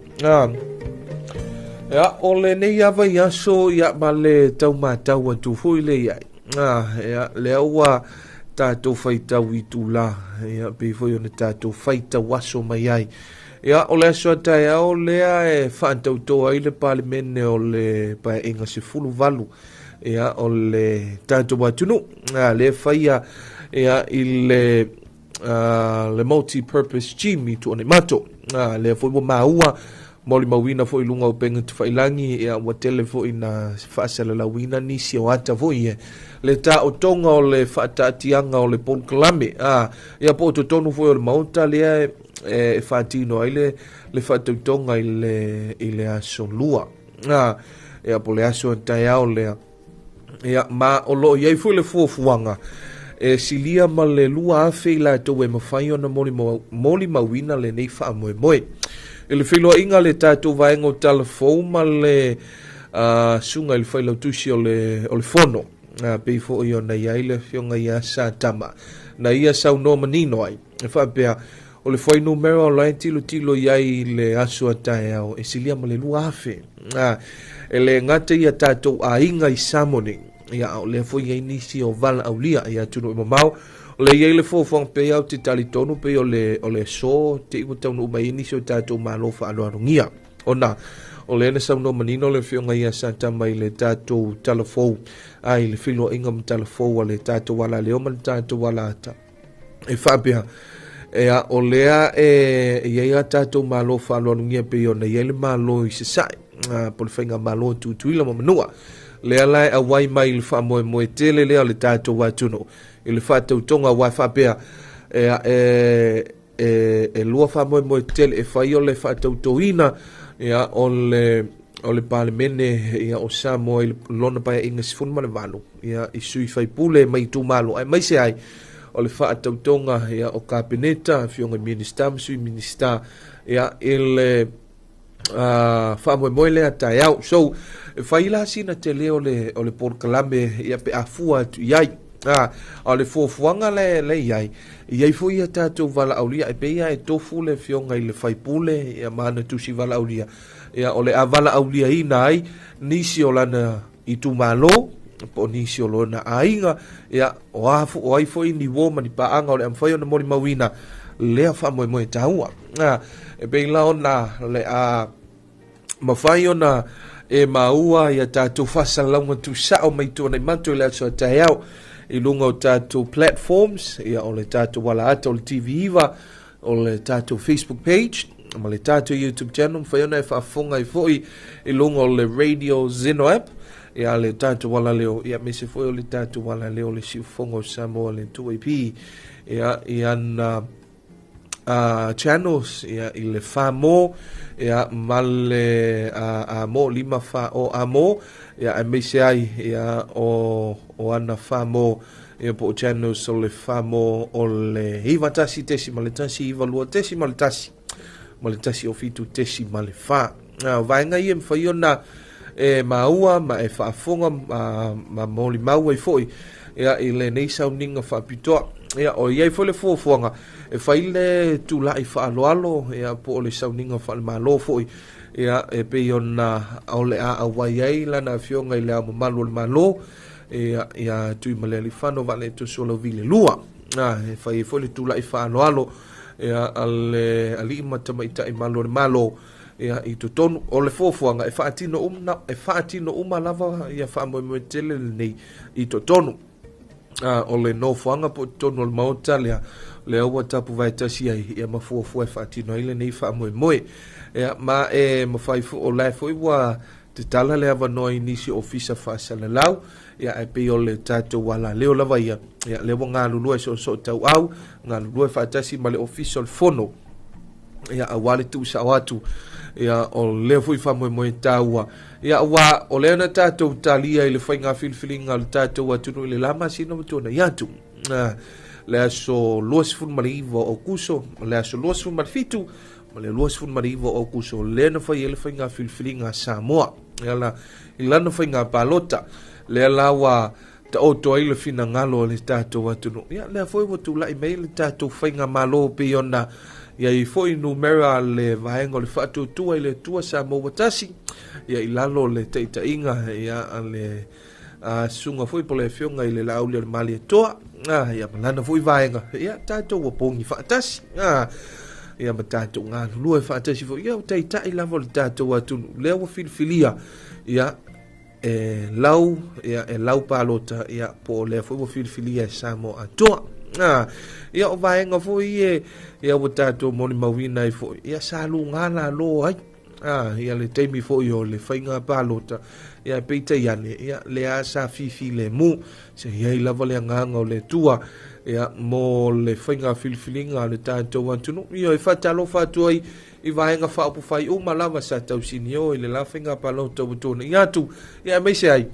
Ia, o le nei ava i aso, ia ma le taumatau atu fui le iai. Ia, le aua tātou whaitau i tūla. Ia, pe foi o ne tātou whaitau aso mai ai. Ia, o le aso a taiao lea e whaantautoa i le palemene o le paenga se fulu valu. Ia, o le tātou atunu. Le whaia, ia, i le le multi-purpose gym i Tuanaimato. Lea foi ua maua molimauina foi i luga o upega tafailagi, ia, ua tele foi na faasalalauina nisi o ata foi e le taotoga o le faataatiaga o le polokalame, ia, po o totonu foi o le maota lea e faatino ai le faatautoga i le aso Lua, ia, po o le aso taeao lea. Ia, ma o lo o i ai foi le fuafuaga e silia ma le 2,000 i latou e mafai ona molimauina lenei faamoemoe. I le feiloaiga a le tatou vaega o Talafou ma le susuga i le failautusi o le Fono, pei foi ona i ai le afioga ia Satama, na ia saunoa manino ai, e faapea, o le fuainumera o la e tilotilo i ai i le aso a taeao e silia ma le 2,000. E le gata ia tatou aiga i Samoa nei, ia, a o lea foi i ai nisi o valaaulia i atunuu e mamao. O lea i ai le fuafuaga pei au te talitonu pei o le aso te i ua taunuu mai ai nisi o tatou malo faaaloalogia. Ona o lea na saunoa manino le afioga ia Satama i le tatou talafou, i le feiloaiga ma talafou a le tatou alaleo ma le tatou alaata. E faapea, ea, o lea e i ai a tatou malo faaaloalogia pei ona i ai le malo i Sasae, po o le faigamalo Tutuila ma Manua. Lea la e auai mai i le faamoemoe tele lea o le tatou atunuu i le faatautoga, aua e faapea, ea, e lua faamoemoe tele e fai o le faatautoina, ia, o le Palemene, ia, o Samoa i lona paeaiga 18, ia, i sui faipule mai itumalo, aemaise ai o le faatautoga, ia, o Kapeneta, afioga i Minista ma sui Minista, ia, i le faamoemoe lea taeao. So, e fai la sina tele o le polokalame, ia, pe afua atu i ai. A o le fuafuaga le i ai, i ai foi ia tatou valaaulia, e pei e tofu le afioga i le faipule, ia, ma ana tusi valaaulia, ia, o le a valaauliaina ai nisi o lana itumalo, po o nisi o lona aiga, ia, o ai foi ni uo ma ni paaga o le a mafai ona molimauina lea faamoemoe taua. E pei la ona le a mafai ona e maua ia tatou faasalalauga tusao mai Tuanaimato i le aso a taeao i luga o tatou platforms, ia, o le tatou alaata o le TV9, o le tatou Facebook page ma le tatou YouTube channel, mafai ona e faafofoga ai foi i luga o le Radio Zeno app, ia, le tatou alaleo, ia, aemaise foi o le tatou alaleo le siufofoga o Samoa le 2AP, ia, i ana channels, ia, i le Famo, ia, ma le Amo, lima fa o Amo, ia, aemaise ai, ia, o ana Famo, ia, po o channels o le Famo o le 91.1, 92.1, ma le 107.4. Vaega ia mafai ona e maua ma e faafofoga ma molimau ai foi, ia, i lenei sauniga faapitoa. Ia, o i ai foi le fuafuaga e fai le tula'i faaaloalo, ia, po o le sauniga faalemalo foi, ia, e pei ona o le a auai ai lana afioga i le Ao Mamalu o le Malo, ia, ia Tuimalealiifano Vaaletoa Sualauvi lua. E fai ai foi le tula'i faaaloalo, ia, a le alii ma tamaitai malu o le Malo, ia, i totonu o le fuafuaga e faatino uma lava ia faamoemoe tele lenei i totonu o le nofoaga po o totonu o le maota lea, lea ua tapu vaetasi ai, ia, ma fuafua e faatino ai lenei faamoemoe. Ia, ma e mafai foi o la foi ua tatala le avanoa i nisi ofisa faasalalau, ia, e pei o le tatou alaleo lava ia, ia, lea ua galulue soosoo tauau, galulue faatasi ma le ofisa o le Fono, ia, aua le tuusao atu, ia, o lea foi faamoemoe taua, ia, ua o lea na tatou talia i le faiga filifiliga o le tatou atunuu i le la masina ua tuanai atu, le aso 29 o Aokuso, le aso 27 ma le 29 o Aokuso, lea na fai ai le faiga filifiliga a Samoa, ia, la, i lana faiga palota, lea la ua taoto ai le finagalo o le tatou atunuu. Ia, lea foi ua tulai mai le tatou faiga malo pei ona ia i foi numera le vaega o le faatuatua i le Atua Samoa ua tasi, ia, i lalo o le taitaiga, ia, a le susuga foi po o le afioga i le Laauli o le Malietoa, ia, ma lana foi vaega, ia, tatou ua pogi faatasi, ia, ma tatou galulue faatasi foi, ia, o taitai lava o le tatou atunuu lea ua filifilia, ia, e lau, ia, e lau palota, ia, po o lea foi ua filifilia e Samoa atoa. Ia o vaega foi e ia ua tatou molimauina ai foi ia sa lugā lalo ai ia le taimi foi o le faiga palota. Ia peitai ane ia lea sa fifilemu se iai lava le agaga o le Atua ia mo le faiga filifiliga a le tatou atunuu. Ia e faatalofa atu ai i vaega faaupufai uma lava sa tausinio i le la faiga palota ua tuanai atu. Ia aemaise ai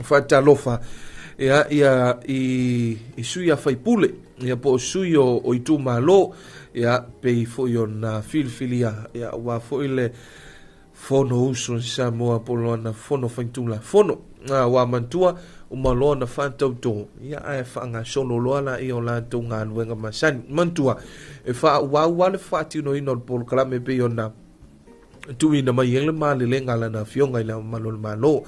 faatalofa ia ia i sui a faipule ia po o sui o itumalo ia pei foi ona filifilia ia aua foi le Fono usu a Samoa po o lona fono faitulafono. Ua manatua uma loa ona faatautō ia ae faagasolo loa laia o latou galuega masani. Manatua e faaauau lava le faatinoina o le polokalame e pei ona tuuina mai ai le malelega a lana afioga i le Ao Mamalu o le Malo.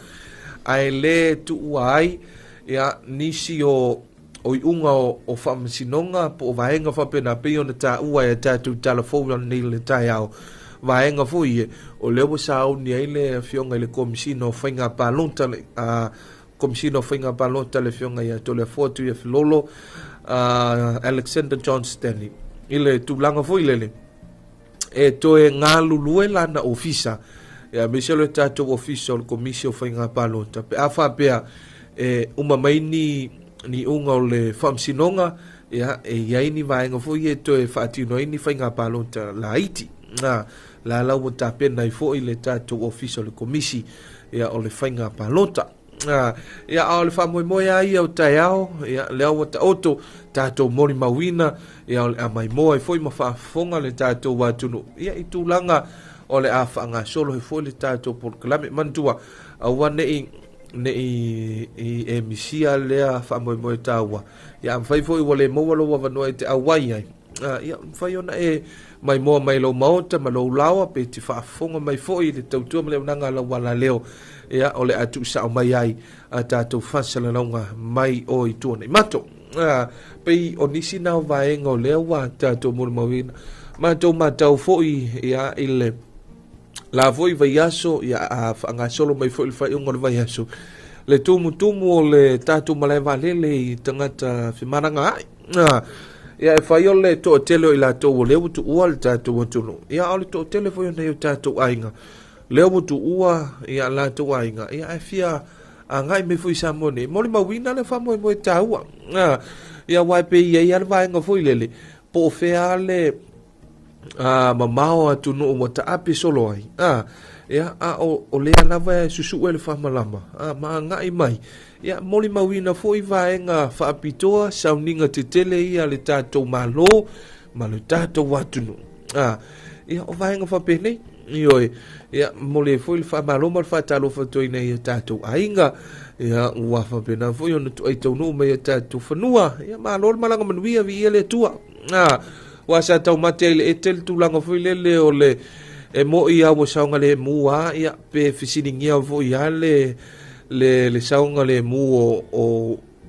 Ae le tuua ai ia nisi o iuga o faamasinoga po o vaega faapena pei ona taua e a tatou tala fou nei le taeao. Vaega foi e o lea ua sauni ai le afioga i le Komesina o Faiga Palota le Komesina o Faiga Palota le afioga ia Toleafoa Tuiafilolo Alexander John Stanley i le tulaga foi lele e toe galulue lana ofisa ia aemaise o le tatou ofisa o le Komisi o Faiga Palota pe a faapea e uma mai ni iuga o le faamasinoga ia e i ai ni vaega foi e toe faatino ai ni faiga palota laiti. La la ua tapena ai foi le tatou ofisa o le Komisi ia o le faiga palota. Ia a o le faamoemoe lava ia o taeao ia lea ua taoto tatou molimauina ia o le a maimoa ai foi ma faafofoga le tatou atunuu ia i tulaga o le a faagasolo ai foi le tatou polokalame. Manatua aua ne i e misia lea faamoemoe taua ia a mafai foi ua le maua lou avanoa e te auai ai ia mafai ona e maimoa mai lou maota ma lou laoa pe te faafofoga mai foi i le tautua ma le auaunaga a lau alaleo ia o le a tuusao mai ai a tatou faasalalauga mai o i tua nei mato. Pei o nisi na o vaega o lea ua tatou molimauina matou matau foi ia i le la foi vaiaso ia a faagasolo mai foi le faaiuga o le vaiaso le tumutumu o le tatou malae vaalele i tagata femalagaai. Ia e fai o le toatele o i latou o lea ua tuua le tatou atunuu ia a o le toatele foi o nai o tatou aiga lea ua tuua ia latou aiga ia ae fia agai mai foi i Samoa nei molimauina le faamoemoe taua. Ia aua e pei e i ai le vaega foi lele po o fea le mamao atunuu ua taape solo ai. Ia a o lea lava e susue le faamalama ma agai mai ia molimauina foi vaega faapitoa sauniga tetele ia le tatou Malo ma le tatou atunuu. Ia o vaega faapenei ioe ia momoli ai foi le faamalo ma le faatalofa atu ai nei tatou aiga ia ua faapena foi ona tuai taunuu mai ia tatou fanua ia malo le malaga manuia viia le Atua. Ua sa taumate ai le ete le tulaga foi lele o le e moi a ua saogalemu a ia pe fesiligia foi a le saogalemu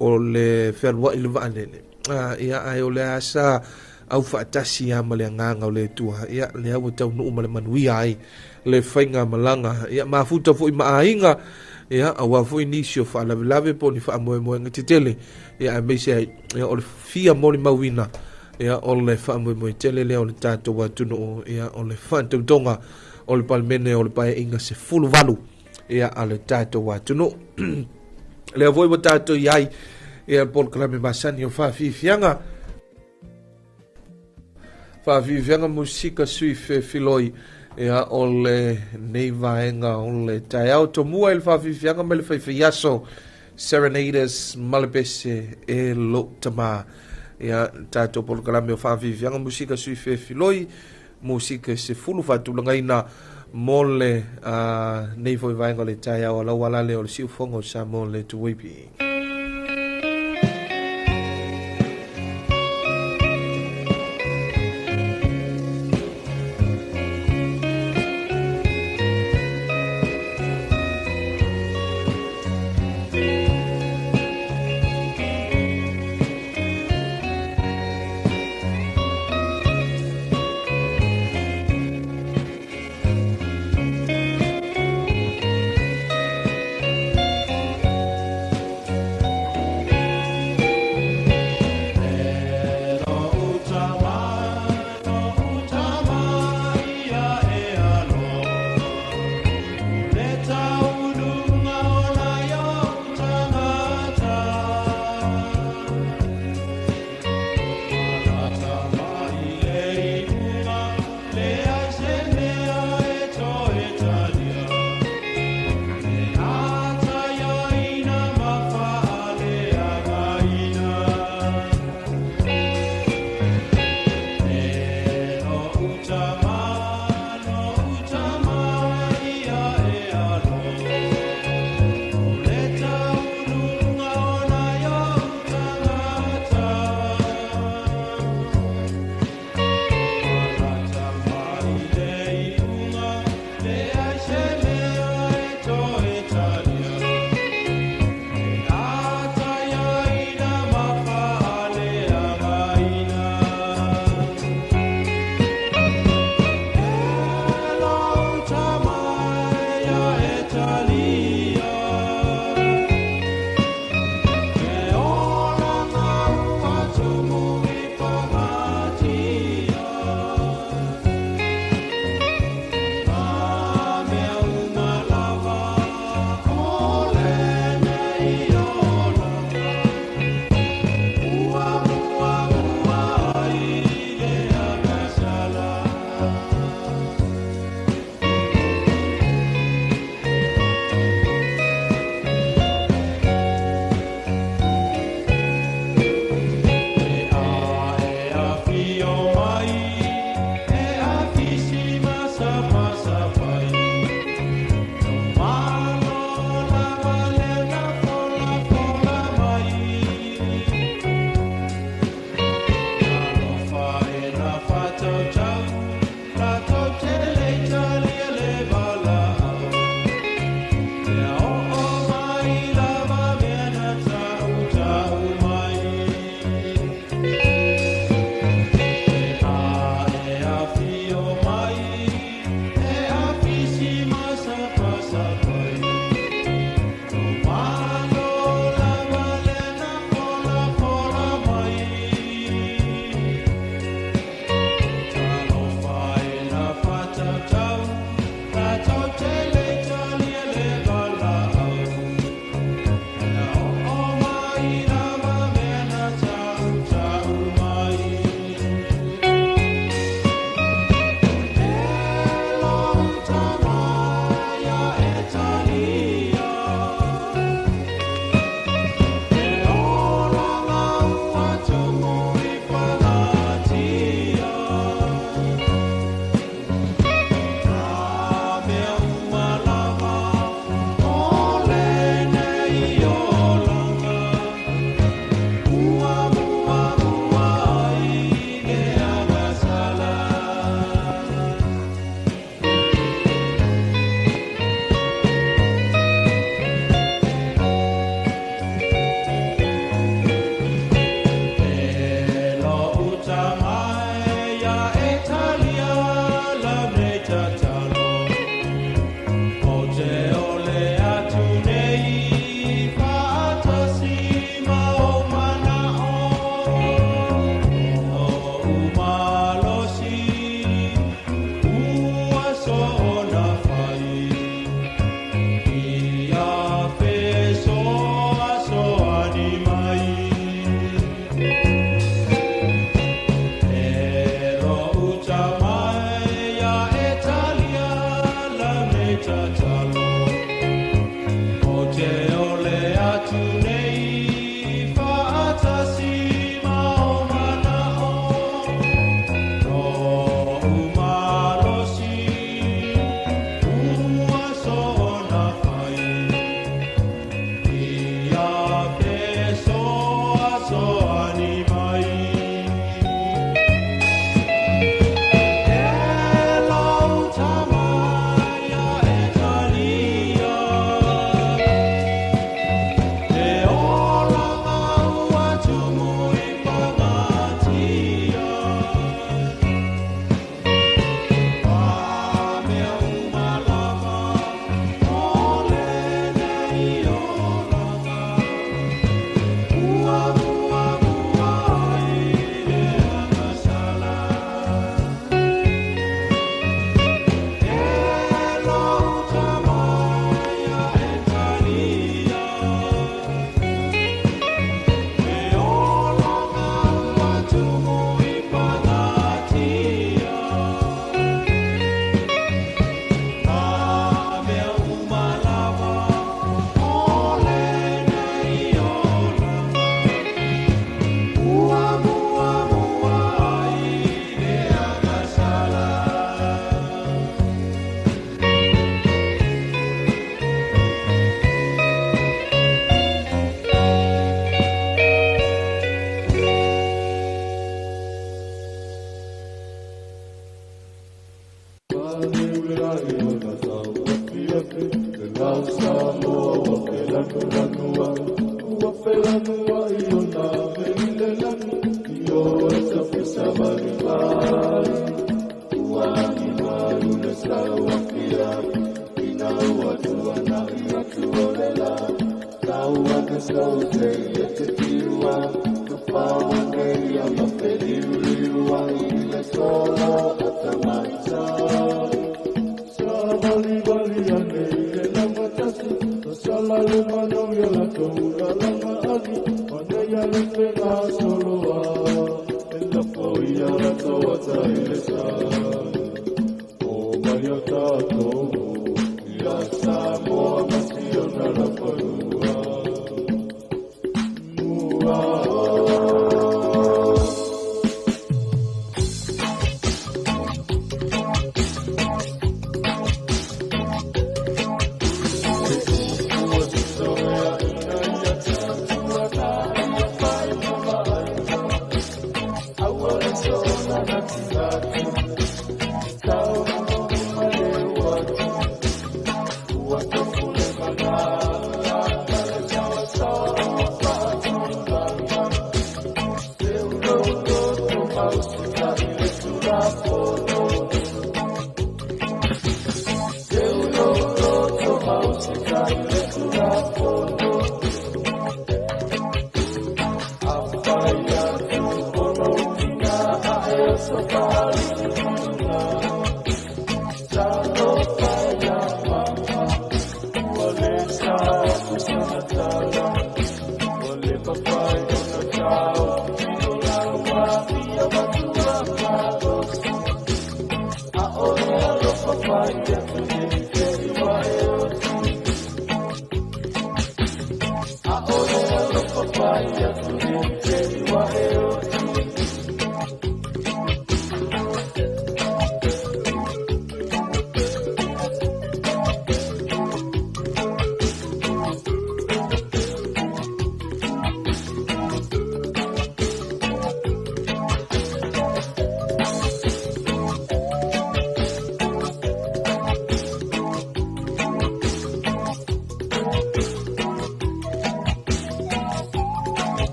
o le fealuai le vaalele. Ia ae o le asa au faatasi ia ma le agaga o le Atua ia lea ua taunuu ma le manuia ai le faiga malaga ia mafuta foi ma aiga ia aua foi nisi o faalavelave po o ni faamoemoega tetele ia aemaise ai ia o le fia molimauina ia o le faamoemoe tele lea o le tatou atunuu ia o le faatautoga o le Palemene o le Paeaiga 18 ia a le tatou atunuu. Lea foi ua tatou i ai ia polokalame masani o faafiafiaga musika sui filoi ia o le nei vaega o le taeao tomua i le faafiafiaga ma le faifaiaso Serenaders Malapese e lo tama ia tatou polokalame o faafiafiaga musika sui filoi musika se fulu faatulagaina mo le nei foi vaega o le taeao a lau alale o le siufogo o Samoa le Tuipi.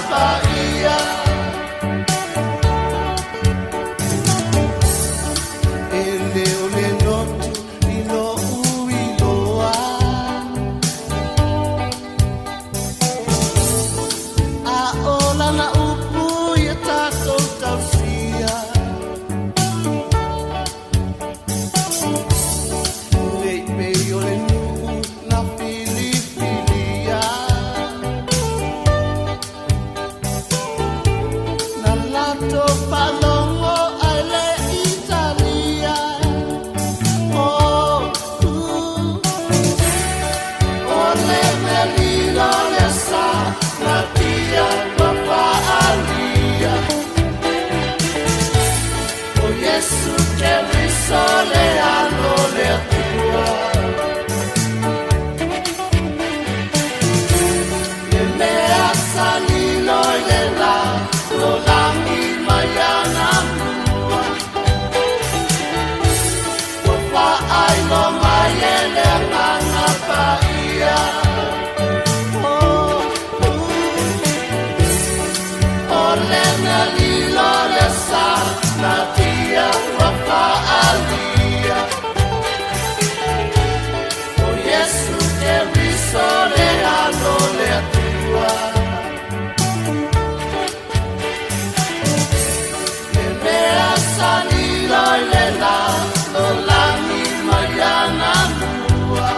Paia. E le o le lotu i lo uiloa A o lana upu ia tātou tausia Nei pei o le nuu na filifilia Na lato faalogo ai le Italia Oh, o le mea lilo le sa natia ua faalia O Iesu Keriso le alo le Atua Le mea sa lilo i le la lolagi mai ana mua Ua faailoa mai e le Agaga Paia Oh, o le mea lilo le sa natia ua faalia O Iesu Keriso le alo le Atua Le mea sa lilo i le la lolagi mai ana mua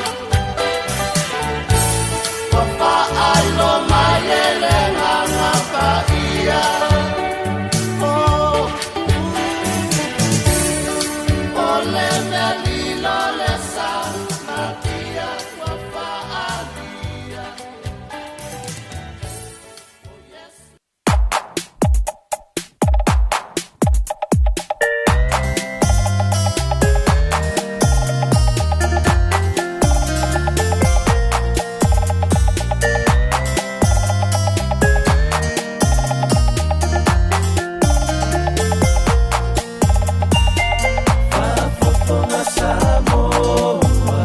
Ua faailoa mai e le Agaga Paia Oh, o le mea lilo le sa natia ua faalia O Iesu Faafofoga Samoa,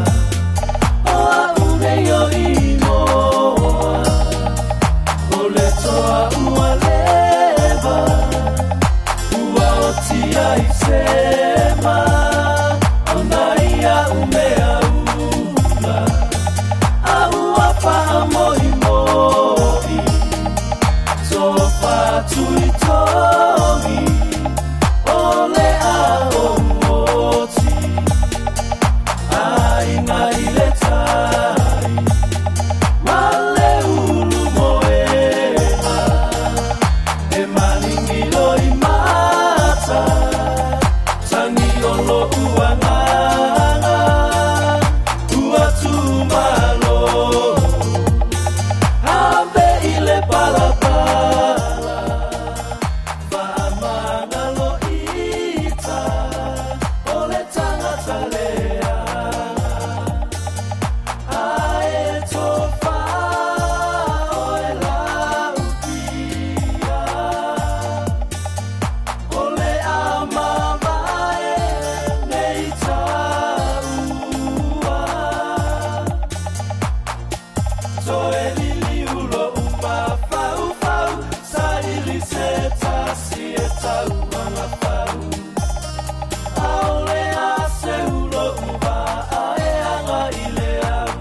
o au nei o imoa, o le toa ua leva, ua otia i sema, ona ia umea ula, a ua faamoimoi, tofa tuitogi, o le ao oti, aiga i le tai, ma le ulu moega, e maligilo i mata, tagi o lo'u agaga, ua tumalo, ave i le palapala, faamagalo ita, o le tagata leaga. Ae tofa oe laupia, o le a mavae nei taua. Toe liliu lo'u mafaufau, saili se tasi e tauagafau. Aole a seu lo'u vaa e aga i le au.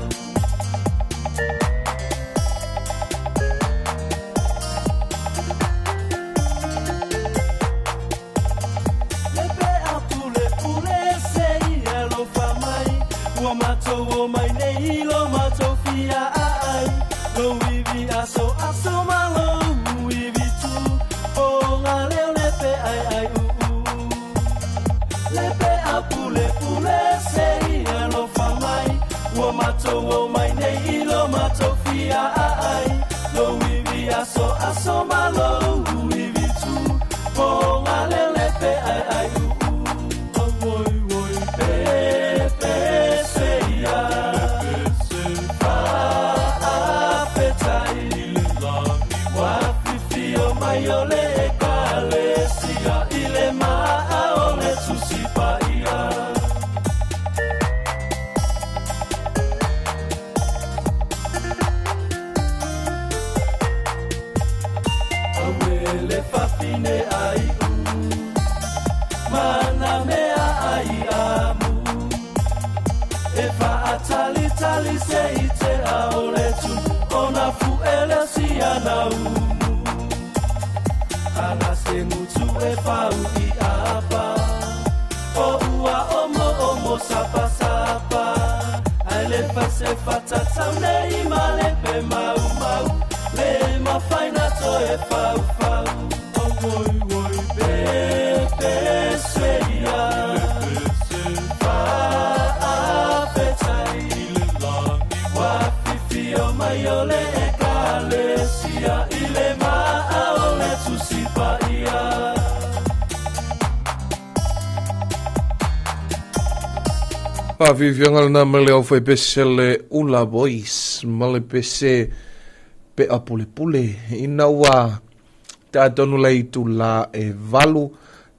Le pe a pule pule se i alofa mai, ua matou o mai nei lo matou fia ai. Lo ivi aso aso ma lo ivi tu, o ngā leo le pe ai ai u u. Le pe a pule pule se i alofa mai, ua matou o mai nei lo matou fia ai. Lo ivi aso aso ma lo ivi tu, o ngā leo le pe ai ai u u. O oi oi pe pe se ia, fa a pe tai, wa fifi o mai o le ekalesia, i le maa o le Tusi Paia. A tali se i te ao le tu Ona fuele si ana umu Ana se ngutu e fau i apa O ua omo omo sapa sapa Ai le fase fatatau nei ma le pe mau mau Le mafaina to e fau fau O oi oi pe pe se ia Ole ekalesia ile maa ole tusipaia. Faafiafiaga lena ma le aufaipese le Ula Boys ma le pese pe'a pulepule ina ua taatonu le itulā e 8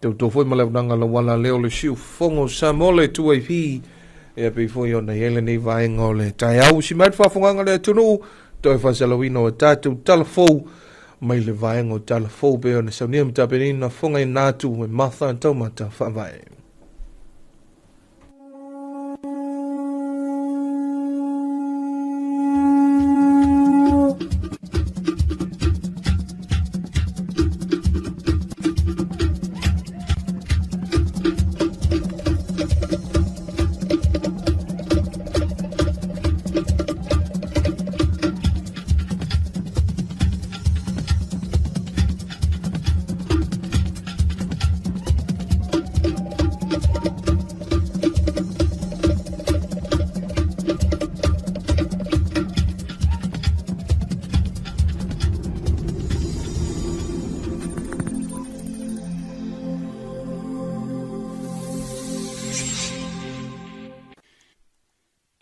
tautua foi ma le auaunaga lauala lea o le siufogo o Samoa le 2AP ia pei foi ona i ai lenei vaega o le taeao si mai le faafogaga le atunuu toe faasalauina o tatou talafou mai le vaega o talafou pei ona saunia ma tapenaina fogaina atu e Martha Taumata Faavae.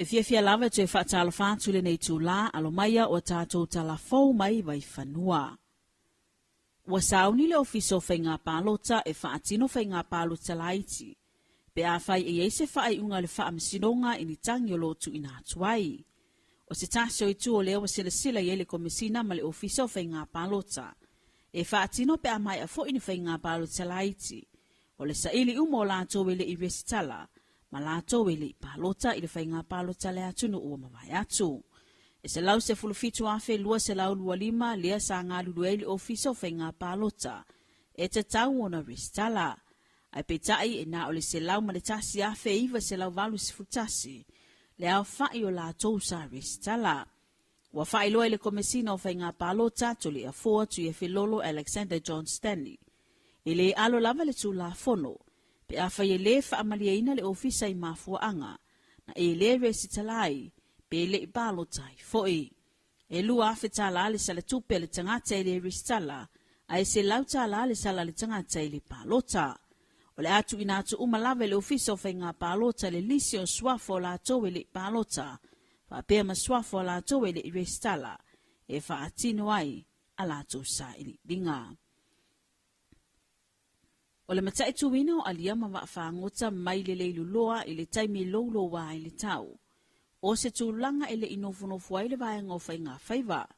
E fiafia lava e toe faatalofa atu lenei itulā alomaia o tatou talafou mai Vaifanua. Ua sauni le Ofisa o Faiga Palota e faatino faiga palota laiti, pe afai e i ai se faaiuga a le Faamasinoga i ni tagi o lo o tuuina atu ai. O se tasi o itu o lea ua silasila i ai le Komesina ma le Ofisa o Faiga Palota e faatino pe a maea foi ni faiga palota laiti, o le saili uma o latou e le i resitala ma latou e le i palota i le faiga palota a le atunuu ua mavae atu. E 117,225 lea sa galulue ai le Ofisa o Faiga Palota e tatau ona resitala. Ae peitai e na o le 101,981 le aofai o latou sa resitala. Ua faailoa e le Komesina o Faiga Palota Toleafoa Tuiafelolo Alexander John Stanley, e le alo lava le Tulafono pe afai e le faamalieina le ofisa i mafuaaga na e le resitala ai pe le i palota ai foi. E $2,000 le sala tupe a le tagata e le resitala ae $100 le sala a le tagata e le palota. O le a tuuina atu uma lava e le Ofisa o Faiga Palota le lisi o suafa o latou e le i palota faapea ma suafa o latou e le i resitala e faatino ai a latou sailiiliga. O le mataituina o alia ma vaafagota mai le leiluloa i le taimi louloua ai le tau. O se tulaga e le i nofonofo ai le vaega o faiga faiva,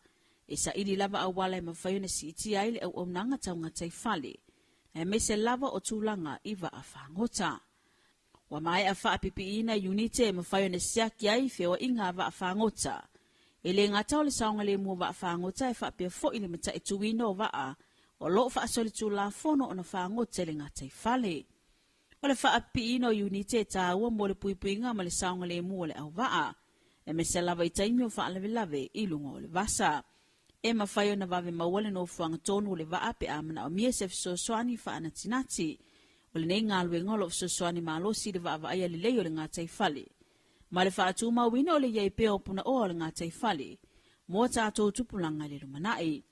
e saili lava auala e mafai ona siitia ai le auaunaga taugataifale, aemaise lava o tulaga i vaafagota. Ua maea faapipiina iunite e mafai ona siaki ai feoaiga a vaafagota. E le gata o le saogalemu o vaafagota e faapea foi le mataituina o vaa o lo o faasolitulafono ona fagota i le gataifale. O le faapipiina o iunite e taua mo le puipuiga ma le saogalemu o le auvaa, aemaise lava i taimi o faalavelave i luga o le vasa. E mafai ona vave maua le nofoaga tonu o le vaa pe a manaomia se fesoasoani faanatinati. O lenei galuega o lo o fesoasoani malosi i le vaavaaia lelei o le gataifale ma le faatumauina o le i ai pea o punaoa o le gataifale mo tatou tupulaga i le lumanai.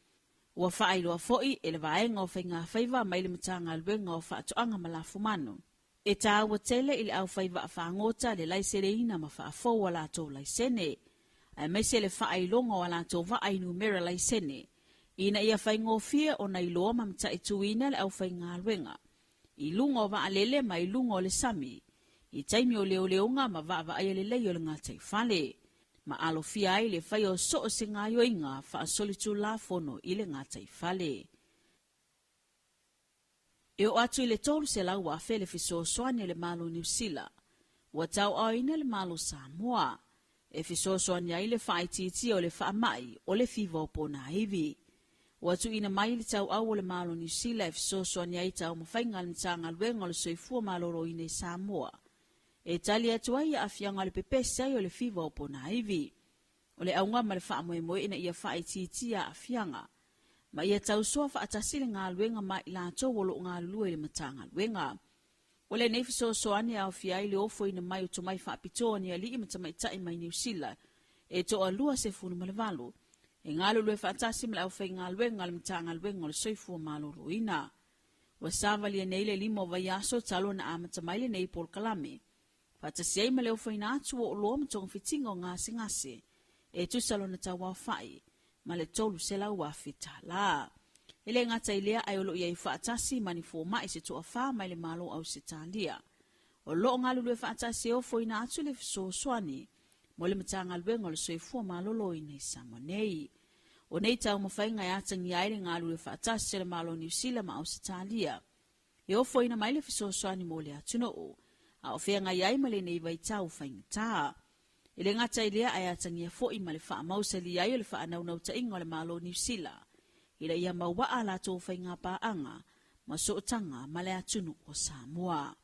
Ua faailoa foi e le vaega o Faiga Faiva mai le Matagaluega o Faatoaga ma Lafumanu, e taua tele i le aufai vaafagota le laiseneina ma faafou a latou laisene, aemaise le faailoga o a latou vaa i numera laisene, ina ia faigofie ona iloa ma mataituina le aufaigaluega i luga o vaalele ma i luga o le sami, i taimi o leoleoga ma vaavaaia lelei o le gataifale, ma alofia ai le faia o so o se gaoioiga faasolitulafono i le gataifale. E oo atu i le 300,000 le fesoasoani a le Malo o Niu Sila, ua tauaaoina le Malo o Samoa. E fesoasoani ai le faaitiitia o le faamai o le fiva o ponaivi. Ua tuuina mai le tauau o le Malo o Niu Sila e fesoasoani ai taumafaiga a le Matagaluega o le Soifua Maloloina i Samoa e tali atu ai i aafiaga o le pepesi ai o le fiva o ponaivi. O le auga ma le faamoemoe ina ia faaitiitia aafiaga ma ia tausoa faatasi le galuega ma i latou o lo o galulue i le Matagaluega. O lenei fesoasoani e aofia ai le ofoina mai o tomai faapitoa ni alii ma tamaitai mai Niu Sila e toalua 18 e galulue faatasi ma le aufaigaluega a le Matagaluega o le Soifua Maloloina. Ua savalia nei le 5 o vaiaso talu ona amata mai lenei polokalame, faatasi ai ma le ofoina atu o oloa ma togafitiga o gasegase e tusa lona tauaofai ma le $300,000. E le gata i lea ae o lo o i ai faatasi ma ni fomai se toafa mai le Malo o Ausetalia. O lo o galulue faatasi e ofoina atu le fesoasoani mo le Matagaluega o le Soifua Maloloina i Samoa nei. O nei taumafaiga e atagia ai le galulue faatasi a le Malo o Niu Sila ma Ausetalia e ofoina mai le fesoasoani mo le atunuu, a o feagai ai ma lenei vaitau faigata. E le gata i lea ae atagia foi ma le faamausali ai o le faanaunautaiga o le Malo o Niu Sila ina ia mauaa a latou faigapaaga ma sootaga ma le atunuu o Samoa.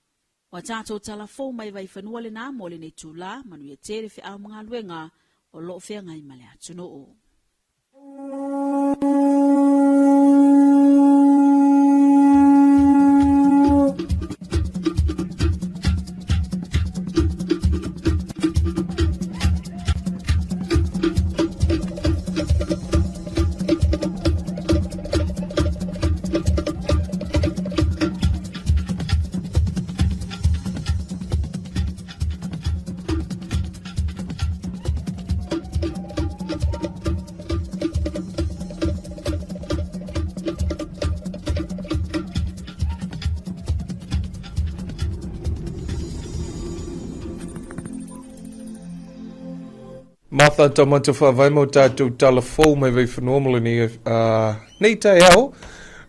Ua tatou talafou mai Vaifanua lena mo lenei itula, manuia tele feau ma galuega o lo o feagai ma le atunuu. Martha Tamata Faavae mo tātou tala fou mai Vaifanua mo lenei nei taeao.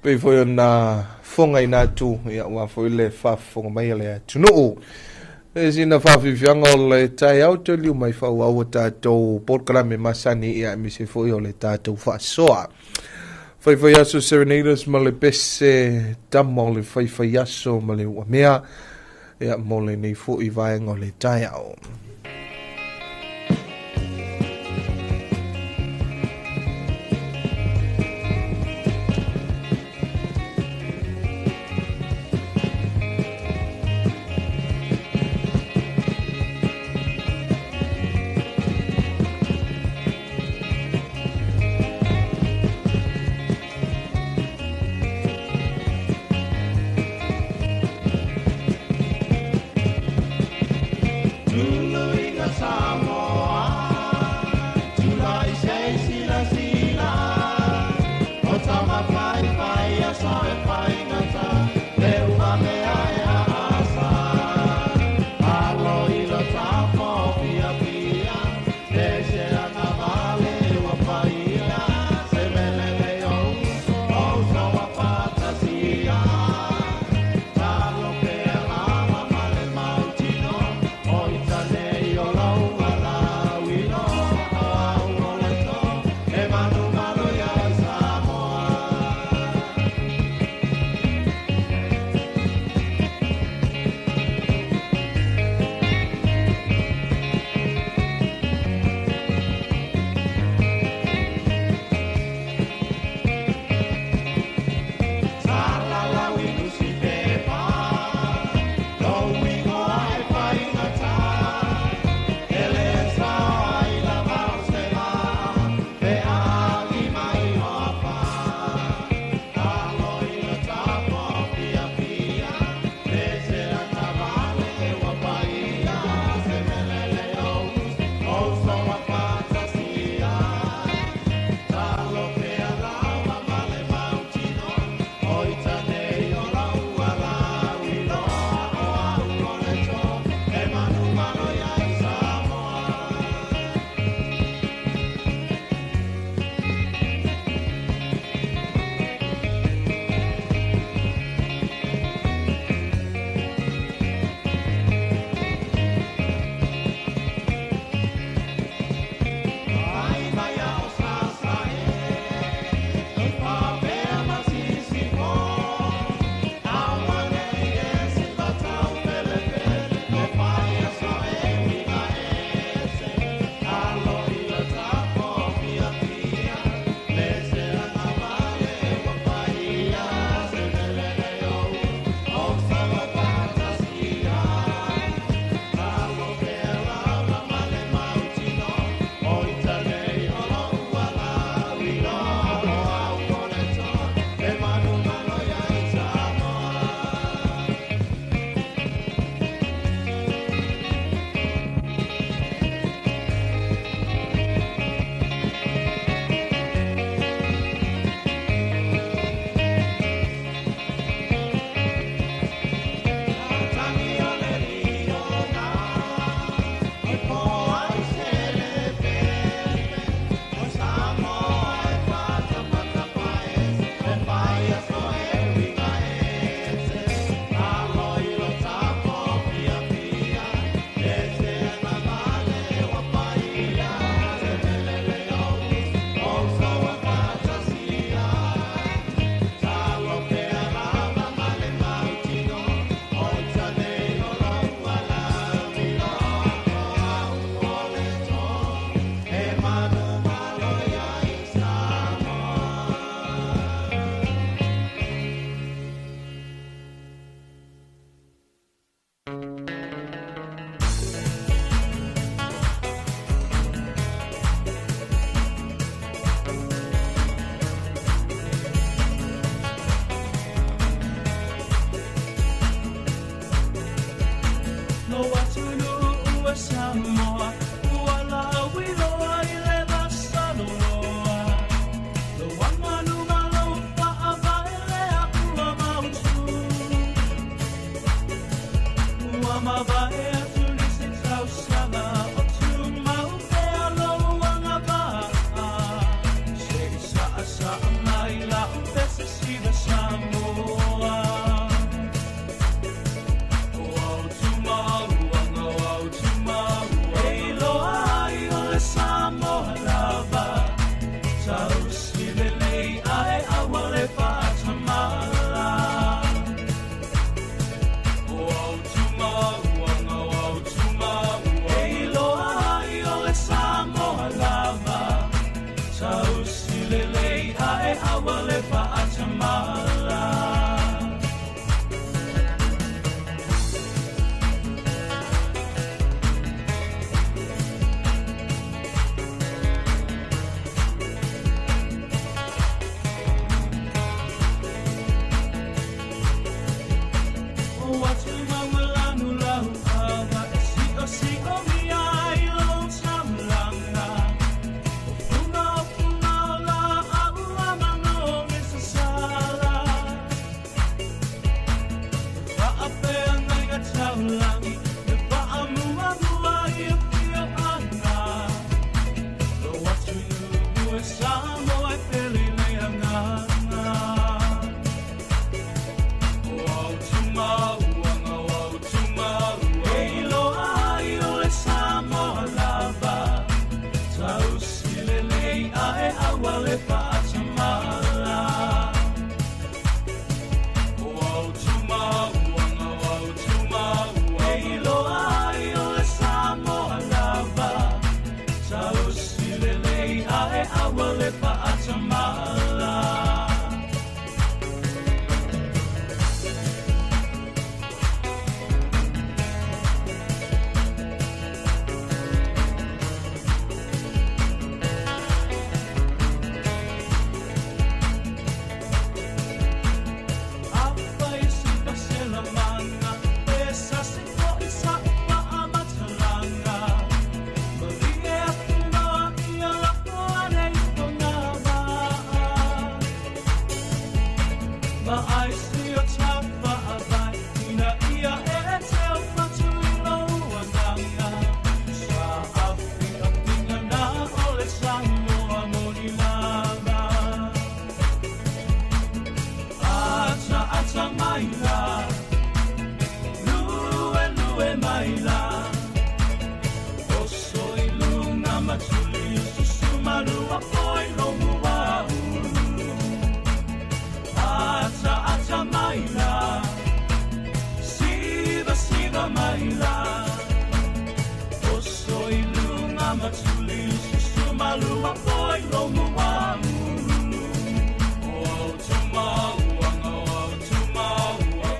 Pei foi ona foga ina atu ia ua foi le faafofoga mai a le atunuu. E sina faafiafiaga o le taeao toe liu mai faaauau a tatou polokalame masani ia aemaise foi o le tatou faasoa. Faifai aso Serenaders ma le pese tama o le faifai aso ma le uamea ia mo lenei foi vaega o le taeao.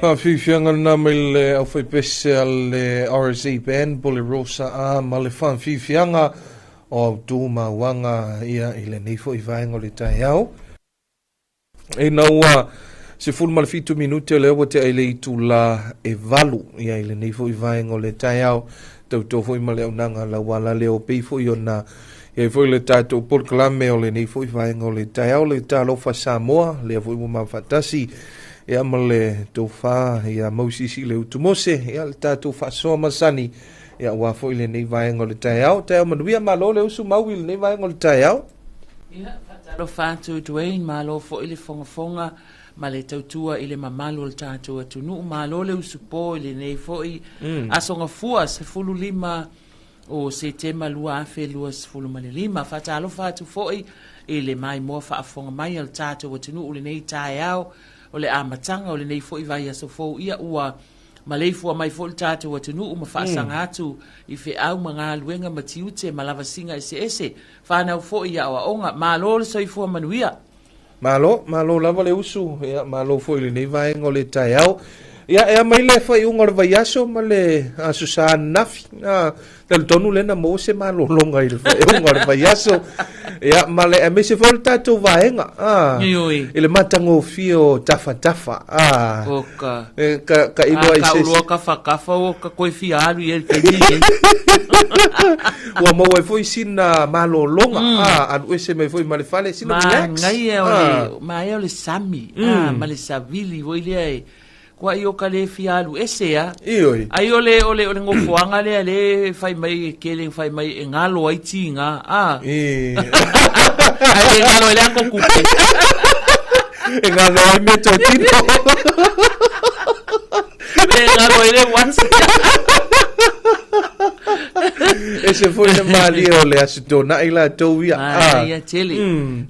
Faafiafiaga lena mai le aufaipese a le RSA Band po le Rosa A ma le faafiafiaga o autu mauaga ia i lenei foi vaega o le taeao. Ina ua 17 minute o lea ua tea i le itula e 8 ia i lenei foi vaega o le taeao. Tautua foi ma le auaunaga lauala lea o pei foi ona i ai foi le tatou polokalame o lenei foi vaega o le taeao le Talofa Samoa lea foi ua mafaatasi ia ma le tofa ia Mausisi le Utumose ia le tatou faasoa masani ia aua foi lenei vaega o le taeao. Taeao manuia, malo le usu mau i lenei vaega o le taeao. Ia, faatalofa atu Dwayne, malo foi le fogafoga ma le tautua i le mamalu o le tatou atunuu. Malo le usupo i lenei foi aso Gafua 15 o Setema 2025. Faatalofa atu foi i le maimoa faafofoga mai a le tatou atunuu i lenei taeao o le amataga o lenei foi vaiaso fou. Ia ua maleifua mai foi le tatou atunuu ma faasaga atu i feau ma galuega ma tiute ma lavasiga eseese, fanau foi i aoaoga. Malo le soifua manuia. Malo, malo lava le usu, ia, malo foi i lenei vaega o le taeao. Ia, e ama i le faaiuga o le vaiaso ma le Aso Sa ananafi. Ah, talitonu lea na maua se malologa i le faaiuga o le vaiaso. Ia, ma le aemaise foi o le tatou vaega. Ah, Ioe. i le matagofie o tafatafa. Ah, Oka. e, ka, ka iloa i A se ka uloa kafakafa ua ka koe fia alu i ai le taimi lenei. Ua maua ai foi sina malologa, ah, alu ese mai foi ma le fale, sina relax. Manaia o le, manaia o le sami, ah, ma le savili foi lea e kuai o ka le fia alu ese a. Ioe. Ai o le, o le, o le nofoaga lea le fai mai e kele fai mai e galo ai tiga, ah. E. Ai le galo ai le ako kupe. E galo ai mea totino. Le galo ai le uasi. E se foi le malie o le Aso Toonai latou ia. Ah, ia tele.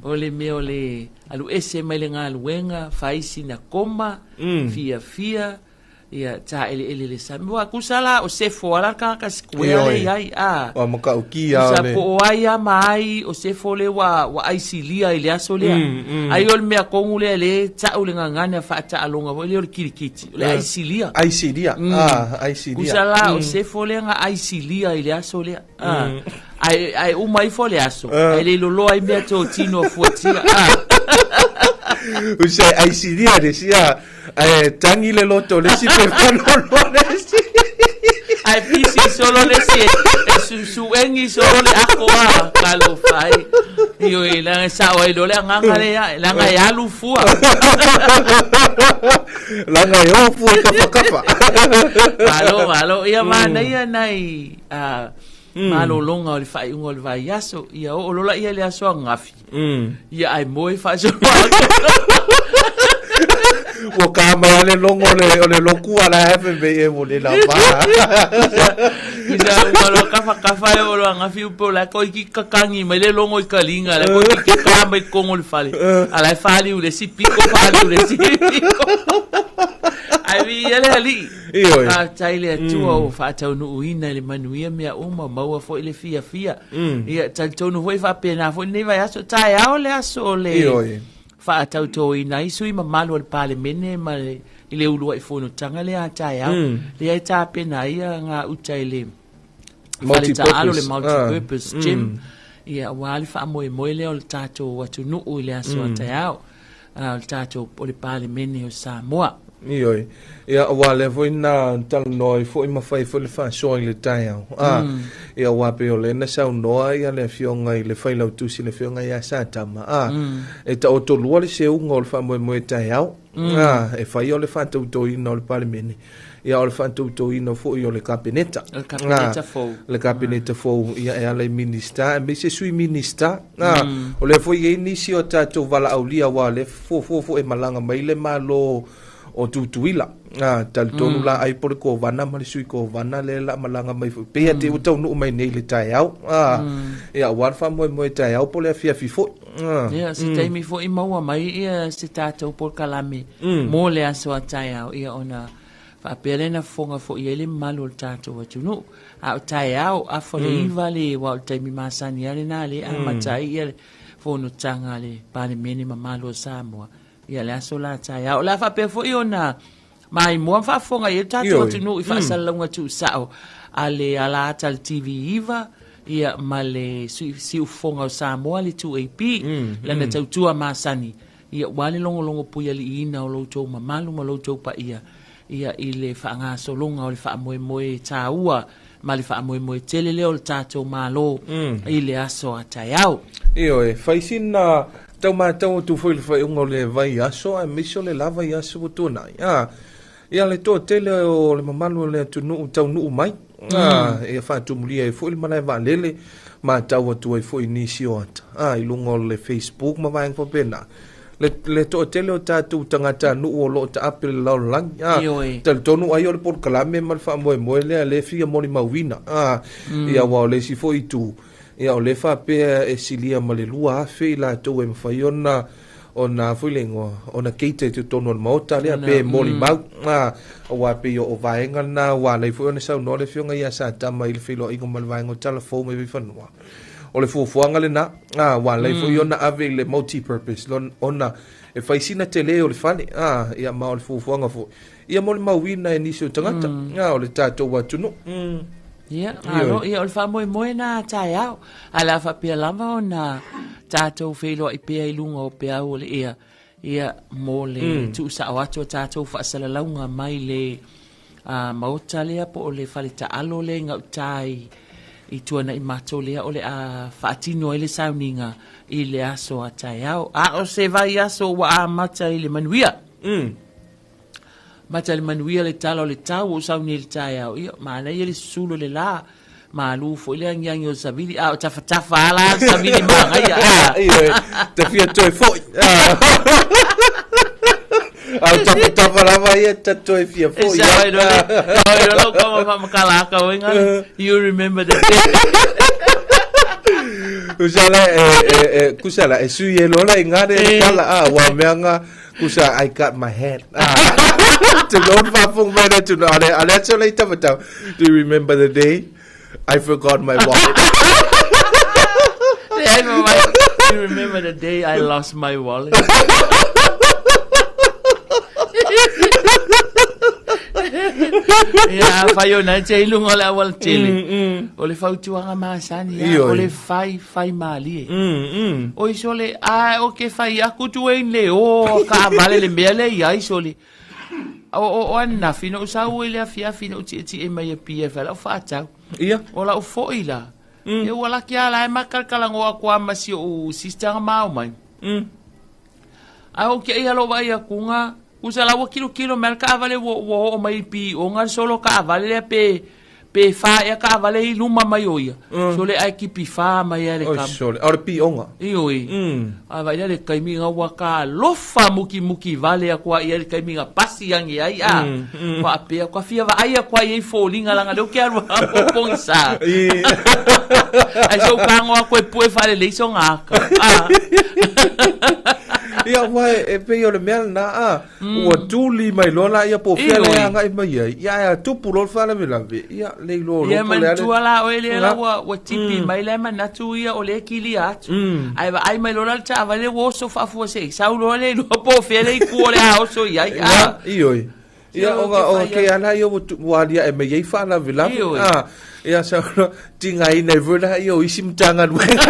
O le mea o le alu ese mai le galuega, fai sina koma, fiafia, ia taeleele le sami. Ua kusa la o sefo ala ka ka sikuea le iai. Ah. Ua matautia o le. Kusa po o ai a ma ai o sefo le ua ua aisilia i le aso lea. Ai o le mea kogu lea le ta'u le gagana faataaloga foi lea o le kilikiti, o le aisilia. Aisilia. Ah, aisilia. Kusa la o sefo lea na aisilia i le aso lea. Ah. Ai ai uma ifo le aso. Ai le loloa ai mea totino fuatia. Ah. Usa aisilia le sia e tangi le loto le si pe fanoloa le si. Ai pisi solo le si e susuengi solo le ako a talofa ai. Ioe, leaga e sao ai loa le agaga lea, leaga e alu fua. Leaga e o fua i kafakafa. Malo, malo. Ia manaia nai malologa o le faaiuga o le vaiaso. Ia oo loa laia i le aso ananafi. Ia ae moe faasolo atu. Ua ka mai ale logo o le, o le loku ala hefe me e mo le la pa. Isa ua loa kafakafa e oo loa ananafi upe o la e koiki kakangi mai le logo i kaliga, la e koiki keka mai totonu o le fale. A la e faliu i le isi piko, faliu i le isi piko. Ae viia le Alii. Ioe. Faafetai le Atua ua faataunuuina i le manuia mea uma, maua foi le fiafia. Ia, talitonu foi faapena foi lenei vaiaso, taeao le aso o le Ioe. faatautoina ai sui mamalu o le Palemene ma le, i le uluai fonotaga lea a taeao. Lea e tapena ai gauta i le fale taaalo, le Multipurpose. multipurpose gym. Ia, aua le faamoemoe lea o le tatou atunuu i le aso a taeao, o le tatou, o le Palemene o Samoa. Ioe. Ia, aua lea foi na talanoa ai foi ma fai foi le faasoa i le taeao. Ah, ia, aua pei o lea na saunoa ia le afioga i le Failautusi, le afioga ia Satama. Ah, e taoto lua le seuga o le faamoemoe taeao. Ah, e fai o le faatautoina o le Palemene. Ia, o le faatautoina foi o le Kapeneta. O le Kapeneta fou. Le Kapeneta fou, ia, e ala i Minisita, aemaise Sui Minisita. Ah, o lea foi e i ai nisi o tatou valaaulia, aua o lea fuafua foi e malaga mai le Malo o Tutuila. Ah, talitonu la ai po le Kovana ma le Sui Kovana lea la malaga mai foi. Pei lava te ua taunuu mai nei i le taeao. Ah, ia, aua le faamoemoe taeao po o le afiafi foi. Ah. Ia, se taimi foi maua mai ia se tatou polokalame mo le aso a taeao, ia ona. Faapea lea na fofoga foi i ai le mamalu o le tatou atunuu. A o taeao, afa le 9 le, aua o le taimi masani lava lena lea e amata ai ia le fonotaga a le Palemene mamalu o Samoa. Ia le aso la taeao. O le a faapea foi ona maimoa ma faafofoga i ai le tatou atunuu i faasalalauga tuusao a le alaata a le TV9 ia ma le siufofoga o Samoa le 2AP, lana tautua masani. Ia ua le logologo puialiiina o lo outou mamalu ma lo outou paia ia i le faagasologa o le faamoemoe taua ma le faamoemoe tele lea o le tatou Malo i le aso a taeao. Ioe, fai sina tau matau atu foi i le faaiuga o le vaiaso aemaise o le la vaiaso ua tuanai. A, ia le toatele o le mamalu o le atunuu taunuu mai, a, ia faatumulia ai foi le malae vaalele, matau atu ai foi i nisi o ata, a, i luga o le Facebook ma vaega faapena. Le, le toatele o tatou tagatanuu o lo o taape le lalolagi, a, Ioe. talitonu ai o le polokalame ma le faamoemoe lea lea e fia molimauina, a, ia aua o le isi foi itu, Ia, o lea faapea e silia ma le 2,000 i latou e mafai ona ona foi le igoa, ona keita i totonu o le Maota lea, pe molimau, a, aua pei o vaega lena ua ala ai foi ona saunoa le Afioga ia Satama i le feiloaiga ma le vaega o Talafou mai Vaifanua. O le fuafuaga lena, a, ua ala ai foi ona ave i le multi-purpose, ona e fai sina tele o le fale, a, ia, ma o le fuafuaga foi, ia molimauina e nisi o tagata, a, o le tatou atunuu. Ia, malo, ia, o le faamoemoe na taeao. Ae o le a faapea lava ona tatou feiloai pea i luga o peau o le ea, ia, mo le mm. tuusao atu o tatou faasalalauga mai le uh, maota lea po o le fale taalo lea i gauta i, i tuanai matou lea o le a faatino ai le sauniga i le aso a taeao. A o se vai aso ua amata i le manuia. Mm. Mata le manuia le tala o le tau o sauni i le taeao. Ia, manaia le susulo le la. Malu foi le agiagi o le savili. A o tafatafa ala le savili magaia. Ah. Ioe, ta fia toe foi. A o tafatafa lava ia ta toe fia foi. E sao e role. Oi role o kama whamakala aka o inga. You remember the day. Kusala e, e, e, kusala e sui e lola i ngā re kala a wa mea ngā Kusa, I got my hat. Ah. Te lon faafofoga mai le atunuu. Ale, ale atu le tamatau. Do you remember the day I forgot my wallet? Leai, mamai. Do you remember the day I lost my wallet? Ia, afai o nai te ilunga o le auala tele. O le fautuaga masani, a, Ioe. o le fai, fai malie. Mm, mm. Oi sole, a o ke fai aku tu e le o ka vale le mea le iai sole. O o o anafi no sau i le afiafi no ti ti e mai e pia fa lau whaatau. Ia. O lau foi la. Mm. E ua laki ala e makalakala ngoa kua masi o sister nga mau mai. Mm. A o ke ia lo vai aku nga usa la ua kilo kilo mel ka vale wo wo o mai pi o nga solo ka vale le pe pe fa ia ka vale i luma mai o ia. Mm. Sole ai ki pi fa mai ia le Oi, kam. sole. O le pionga. Ioi. Mm. A vai le kaimi nga ua ka lofa muki muki vale a kua ia le kaimi nga pasi angi ai a. Mm, mm. Kwa apea kwa fia va ai a kwa ia i fōlinga langa leo ke alu a pōpōngi sa. I. Ai so kango a koe pue fale le iso ngaka. Ah. Ia, ua e pei o le mea lena a. Ua tuli mai loa la ia po fea le Ioe. agai mai ai. Ia, ia tupu loa le faalavelave. Ia, le iloa Ia loa po o le a le- manatua la oe lea la La. ua, ua tipi mai la e manatu ia o lea kilia atu. Mm. Ai vaai mai loa la le taavale ua oso faafua se i sau loa le iloa po o fea le itu o le a oso i ai. Ia, Ah. ioe. Ia, Ia, o o ga- ke o fai ke ala ia ua tu- ua alia e mai ai faalavelave. Ioe. Ah, ia, sau loa, tigaina ai foi la ia o isi Matagaluega.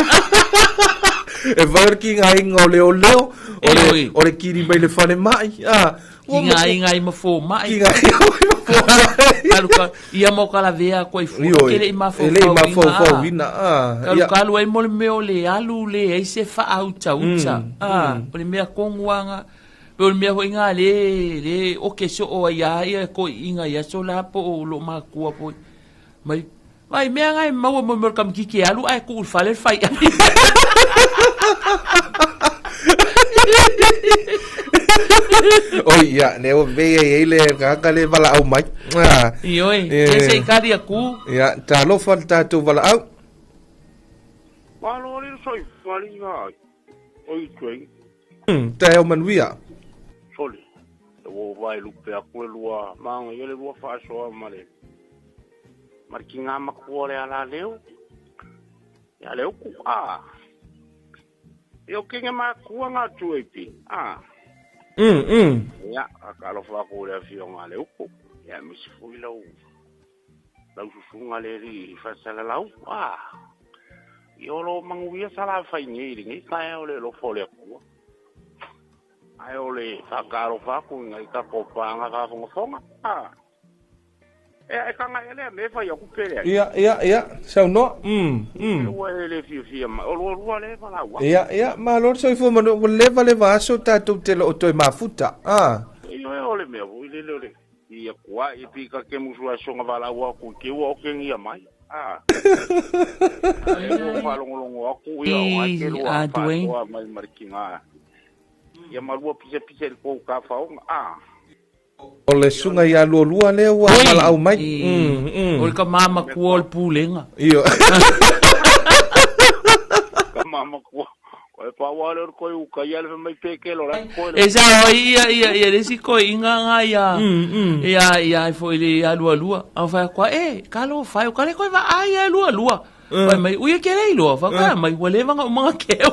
E vai o le kigaina o leoleo, o le, Ioe. o le kili mai le falemai. Ah, ua Kigaina ai ma fomai. Kigaina ai ma fomai. Kalu ka, ia mo kalavea koe fua, Ioe. ke le i E le i mafaufauina, ah, Kalu ia. kalu ai mo le mea o le alu le ai se faautauta. Mm, Ah, mm. o le mea konguanga. Pe o le mea hoi ngā le, le o ke so o ai a ia ko inga ia so la po o lo makua po. Mai, vai mea ngai maua mo mo kam kiki alu ai ku fale fai. Oi, ia, ne o vei ai ai le kaka le valaau mai. Ah. Ioe, Eh. ke se ikari aku. Ia, talofa le tatou valaau. Malo le soi wali ngai. Oi tweng Mm, taeao manuia. sole. ua ou vaelupe aku le lua manaia le lua faasoa ma le ma le tigā matua o le alaleo. Ia le uku, a. Ia o kege matua ngā tu e pi, a. Ia, faatalofa atu i le afioga a le uku. Ia, aemaise foi lau lau susuga le alii faasalalau, a. Ia o lo o manuia Salafai nei i lenei taeao i le alofa o le Atua. Ae o le faatalofa atu i nai tatou paaga faafogafoga, a. Ea e taga ea lea mea e fai atu pe leai. Ia, ia, ia, saunoa. Ua e le fiafia mai. O lualua lea e valaau atu. Ia, ia, malo le soifua manuia. Ua leva leva aso tatou te le o toe mafuta. A. Ioe, o le mea foi lele o le i atu ai, e pei ta te musu ai soga valaau atu i te ua okegia mai. A. Ae ua faalogologo atu, ia, o ai te lua faasoa mai ma le tiga. Ia ma lua pisapisa i le tou tafaoga. A. O le susuga ia Lualua lea ua valaau mai. O le tama matua o le pulega. Io. Tama matua. O e pau lea o le koe uka ia le mai peke lo la koe. E sa o ia ia ia le si koe inga nga ia. Ia ia foi le ia Lualua. Au fai kwa e ka lo fai o ka le koe va ai ia Lualua. Fai mai uia ke le iloa fa ka mai ua leva nga umanga keu.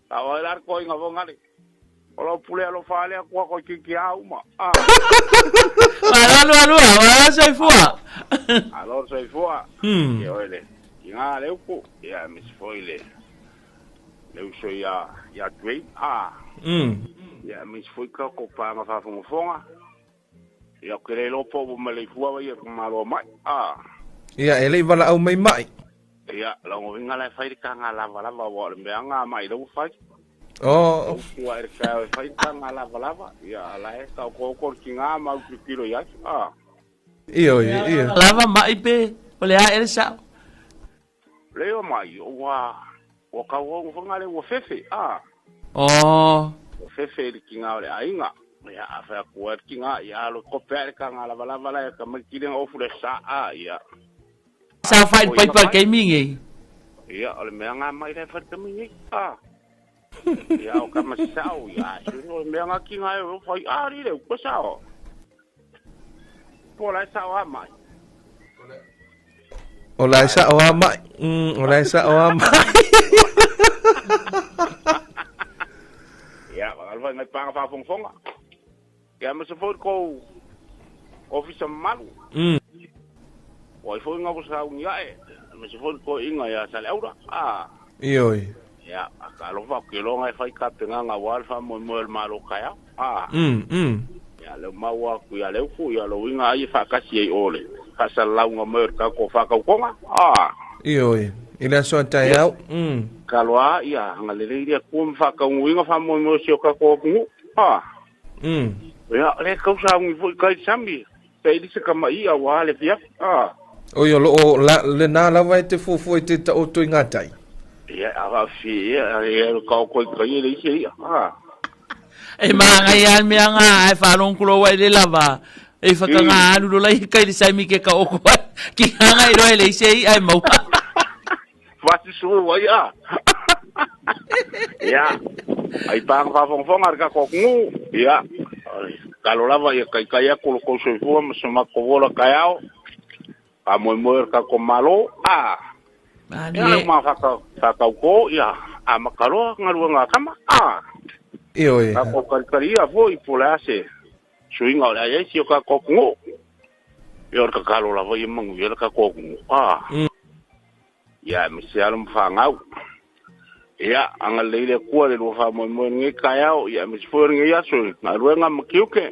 Tau ai la koe inga vonga le. O lau pule alofa a le Atua koe keiki a uma. Ah. Malo lua lua, malo soifua. Alo soifua. Ia oe le tiga le upu, ia aemaise foi le le uso ia ia Dwayne. Ah. Ia aemaise foi ka ko pāga faafogafoga. Ia ou te le iloa po ua maleifua vai e malo mai. Ah. Ia e le i valaau mai mai. Ia, lona uiga la e fai le taga lavalava aua o le mea nga mai lea ua fai. Oh. Ua e ka e fai taga lavalava, ia la e ka ko ko tiga ma u tilotilo i ai. Ah. Io, io. Lava mai pe, o le a ele sao. Leo mai, ua ua kau au whanga le ua fefe, ah. Oh. Ua fefe i le tiga o le aiga. Ia, a whea kua le tiga, ia alo ko pea le kanga lava lava la e ka mai kilenga ofu le sa, ah, ia. Sa fai le paipa le taimi nei. Ia, o le mea ngā mai le fai le taimi nei. Ah. Ia, o ka masao, ia, sino o le mea ngā ki ngā e o fai, ah, ri le upa sao. Po la e sao a mai. O la e sao a mai. O la e sao a mai. Ia, whakalwai ngai pānga whaafongafonga. Ia ma se foi kou ofisa mamalu. O ai foi nga sauni ae, ma se foi ko inga ia sale aura. Ah. Ioe. Ia, a ka alofa ke longa e fai ka penga nga wal fa mo mo el malo kaya. Ah. Ia le maua ku ia le uku ia lo inga ai fa kasi ai ole. Fa sa launga mo ka ko fa ka konga. Ah. Ioe. I le aso a taeao. Ka loa ia nga le le ia ku fa ka uinga fa mo mo si o ka ko ku. Ah. Ia, le kau sauni foi kai sami. Pe i se kama i a wā le fia. Ah. O ia lo o la, le nā lava e te fuafua i te taoto i ngā tai. Ia, a wha fi, ia, ia, kau koi kai e le ise ia. Ah. E maangai a le mea ngā ai whaalongkulo wai le lava. E whakangā alu lola i kai le saimi ke ka oko ai. Ki hanga i roe le ise i ai mau. Whatusu wai a. Ia. Ai pānga whaafongafonga ar ka kokungu. Ia. Kalo lava ia kai kai aku lo kou soifua ma se mako vola kai ao. Ka moe moe ar ka ko malo. A. Ia le ma whaka, whakau ko. Ia. A makaloa ngarua ngā kama. A. Ioe. Ka ko karikari ia fo i po le ase. Suinga o le ai ai si o ka kokungu. Ia o le kakalo lava ia mangu ia le ka kokungu. A. Ia, me se alo ma whangau. Ia, anga leile kua le lua whamoemoe ngai kaeao, ia, me se foi o ngai aso, ngā ruenga ma kiuke.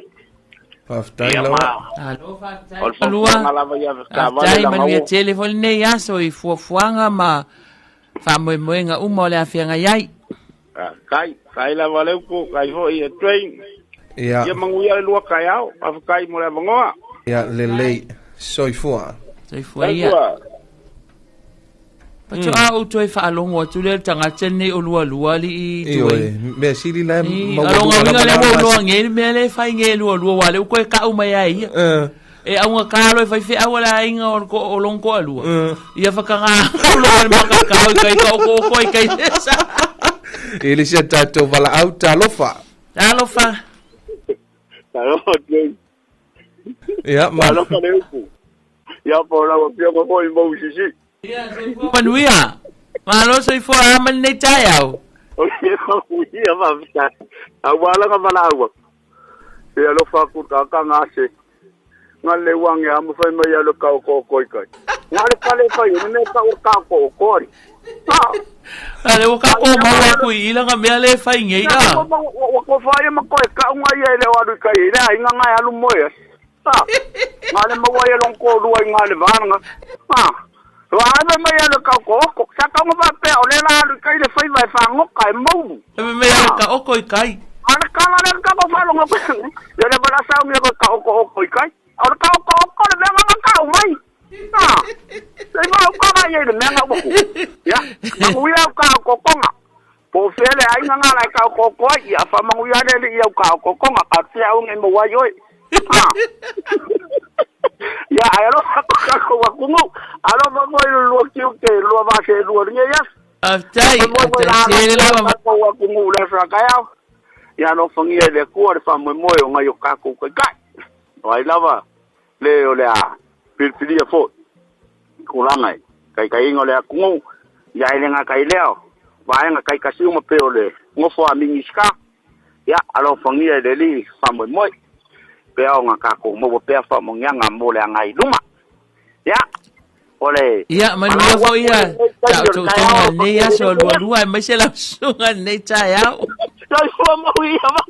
Faafetai Ia, lava. ma, Alo, faafetai. o le whafuanga lava ia ka vale Faafetai la manuia ngau. tele foi lenei aso i fuafuaga ma faamoemoega uma o le afeagai ai. Kai, kai lava le upu, kai foi e train. Ia. Ia manguia le lua kaeao, faafetai mo le avanoa. Ia, lelei. Soifua. Soifua ia. Soifua. Pato a ou toe faalogo atu lea le tagata lenei o lualua alii Ioe, Dwayne. mea sili la e I, maua aloga lua uiga lava lea la ua ma uloa ngei le mea lea e fai ngei e lualua ua lea ua koe kau mai ai ia. E auga ka loa e fai feau a le aiga o le ko o lona toalua. Ia whakangā loa le makakau i kai ka oko oko i kai le sa. E le sia tatou valaau talofa. Talofa. Talofa Jane. Ia, ma. Talofa le upu. Ia po lau afioga foi mau sisi. Ia, soifua manuia. Malo soifua a ma lenei taeao. O le manuia faafetai. Aua laga valaau atu. Se alofa atu kaka gase. Nga le uange a mawhai mai alo ka oko oko i kai. Nga le pale fai o ne ka o ka oko oko ari. A le waka ko mau aku i ila nga mea le fai ngei a. Wa ko fai ma koe ka unga ia le o alu i kai. Le a inga ngai alu moe as. Nga le maua ia long ko lua i nga le vanga. Wa ave mai alo ka oko oko. Sa ka unga pea o le la alu i kai le fai vai whangoka e mauru. E me alo ka oko i kai. Ale kala le ka ko whalonga koe. Ia le wala sau mea koe ka oko oko i kai. O le ka oko oko le mea nga ka au mai. Se mau ka vai le mea nga uaku. Ia, manguia au ka oko konga. Po fele ai nga nga lai ka oko oko ai. Ia, fa manguia le le ia au ka oko konga. Ka te au ngai maua ioi. Ia, ai alo ka ka ko wakungu. Alo ma moi lua kiu ke lua va se lua ringa ia. Faafetai, faafetai tele lava. Ko wakungu le sa kai au. Ia no fangia le kua le fa moi moi o ngai o ka ko kai kai. O ai lava le o le a pilipilia fo. Kulanga kai kai ingo le akungu. Ia ele nga kai leo. Vaenga kai kasi uma pe o le ngofo a mingiska. Ia alo fangia le li fa moi moi. Pe au nga kako mo pe fa mo nga mo le ngai luma. Ia ole. Ia, manuia foi ia. Tau tau tonga nei aso lua lua e mai se lau suga nei taeao. Soifua mau ia ma.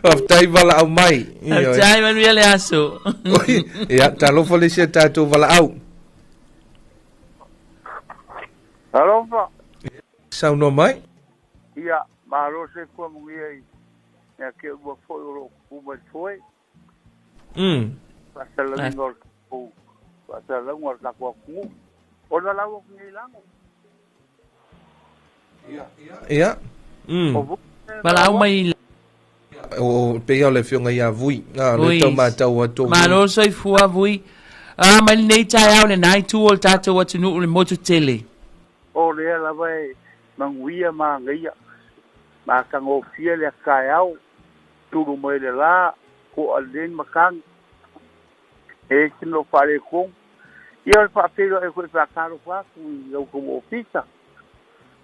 Faafetai valaau mai. Faafetai manuia le aso. Ia, talofa le isi a tatou valaau. Alofa. Saunoa mai. Ia, malo soifua manuia i ia ke ua foi o lo kupu mai foe. Faasalauina o le tatou faasalalauga o le tatou atunuu. O le valaau atu nei lago. Ia. Valaau mai O pei o le afioga ia Vui. Ah, le tau matau atu. Malo soifua Vui. Ah, mai lenei taeao lena itu o le tatou atunuu le motu tele. O lea lava e manuia ma agaia matagofie le taeao tulu mai le la ko a leni matagi e se mea o faaletonu. Ia o le faafeiloai foi faatalofa atu i la outou ofisa.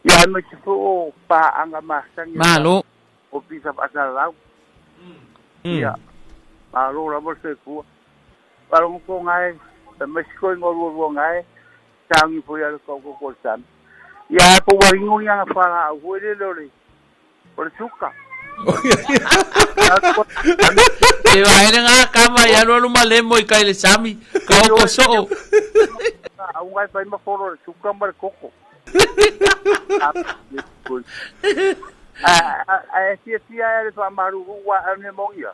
Ia aemaise foi o paaga masani a le Malo. Ofisa Faasalalau. Ia, malo lava le soifua. Faalogo toga e, aemaise foi galualua ga e, sauni foi ia le taototo o le sami. Ia ae po ua inu ni ana fualaau foi lele o le o le suka. E vae ngā kama i alu alu malemo i kai le sami, ka oko soo. Au ngai fai ma foro le suka ma le koko. A fia fia e le whamaru ua au ne mongia.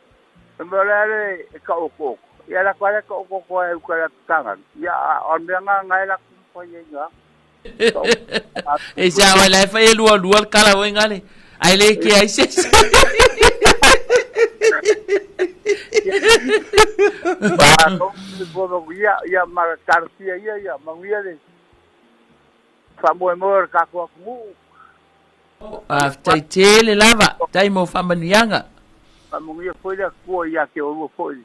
E mo le ale e ka oko. Ia la kwa ka oko ko e uka la tanga. Ia o mea ngā ngai la kumpa ia ngā. E sa wai lai fai e lua lua le kala wai ngale. Ai le ke ai se. Ba no ko ia ia ma tarsia ia ia manguia le faamoemoe o le tatou atunuu. Faafetai tele lava, tai mo faamanuiaga. Faamanuia foi le Atua ia te oulua foi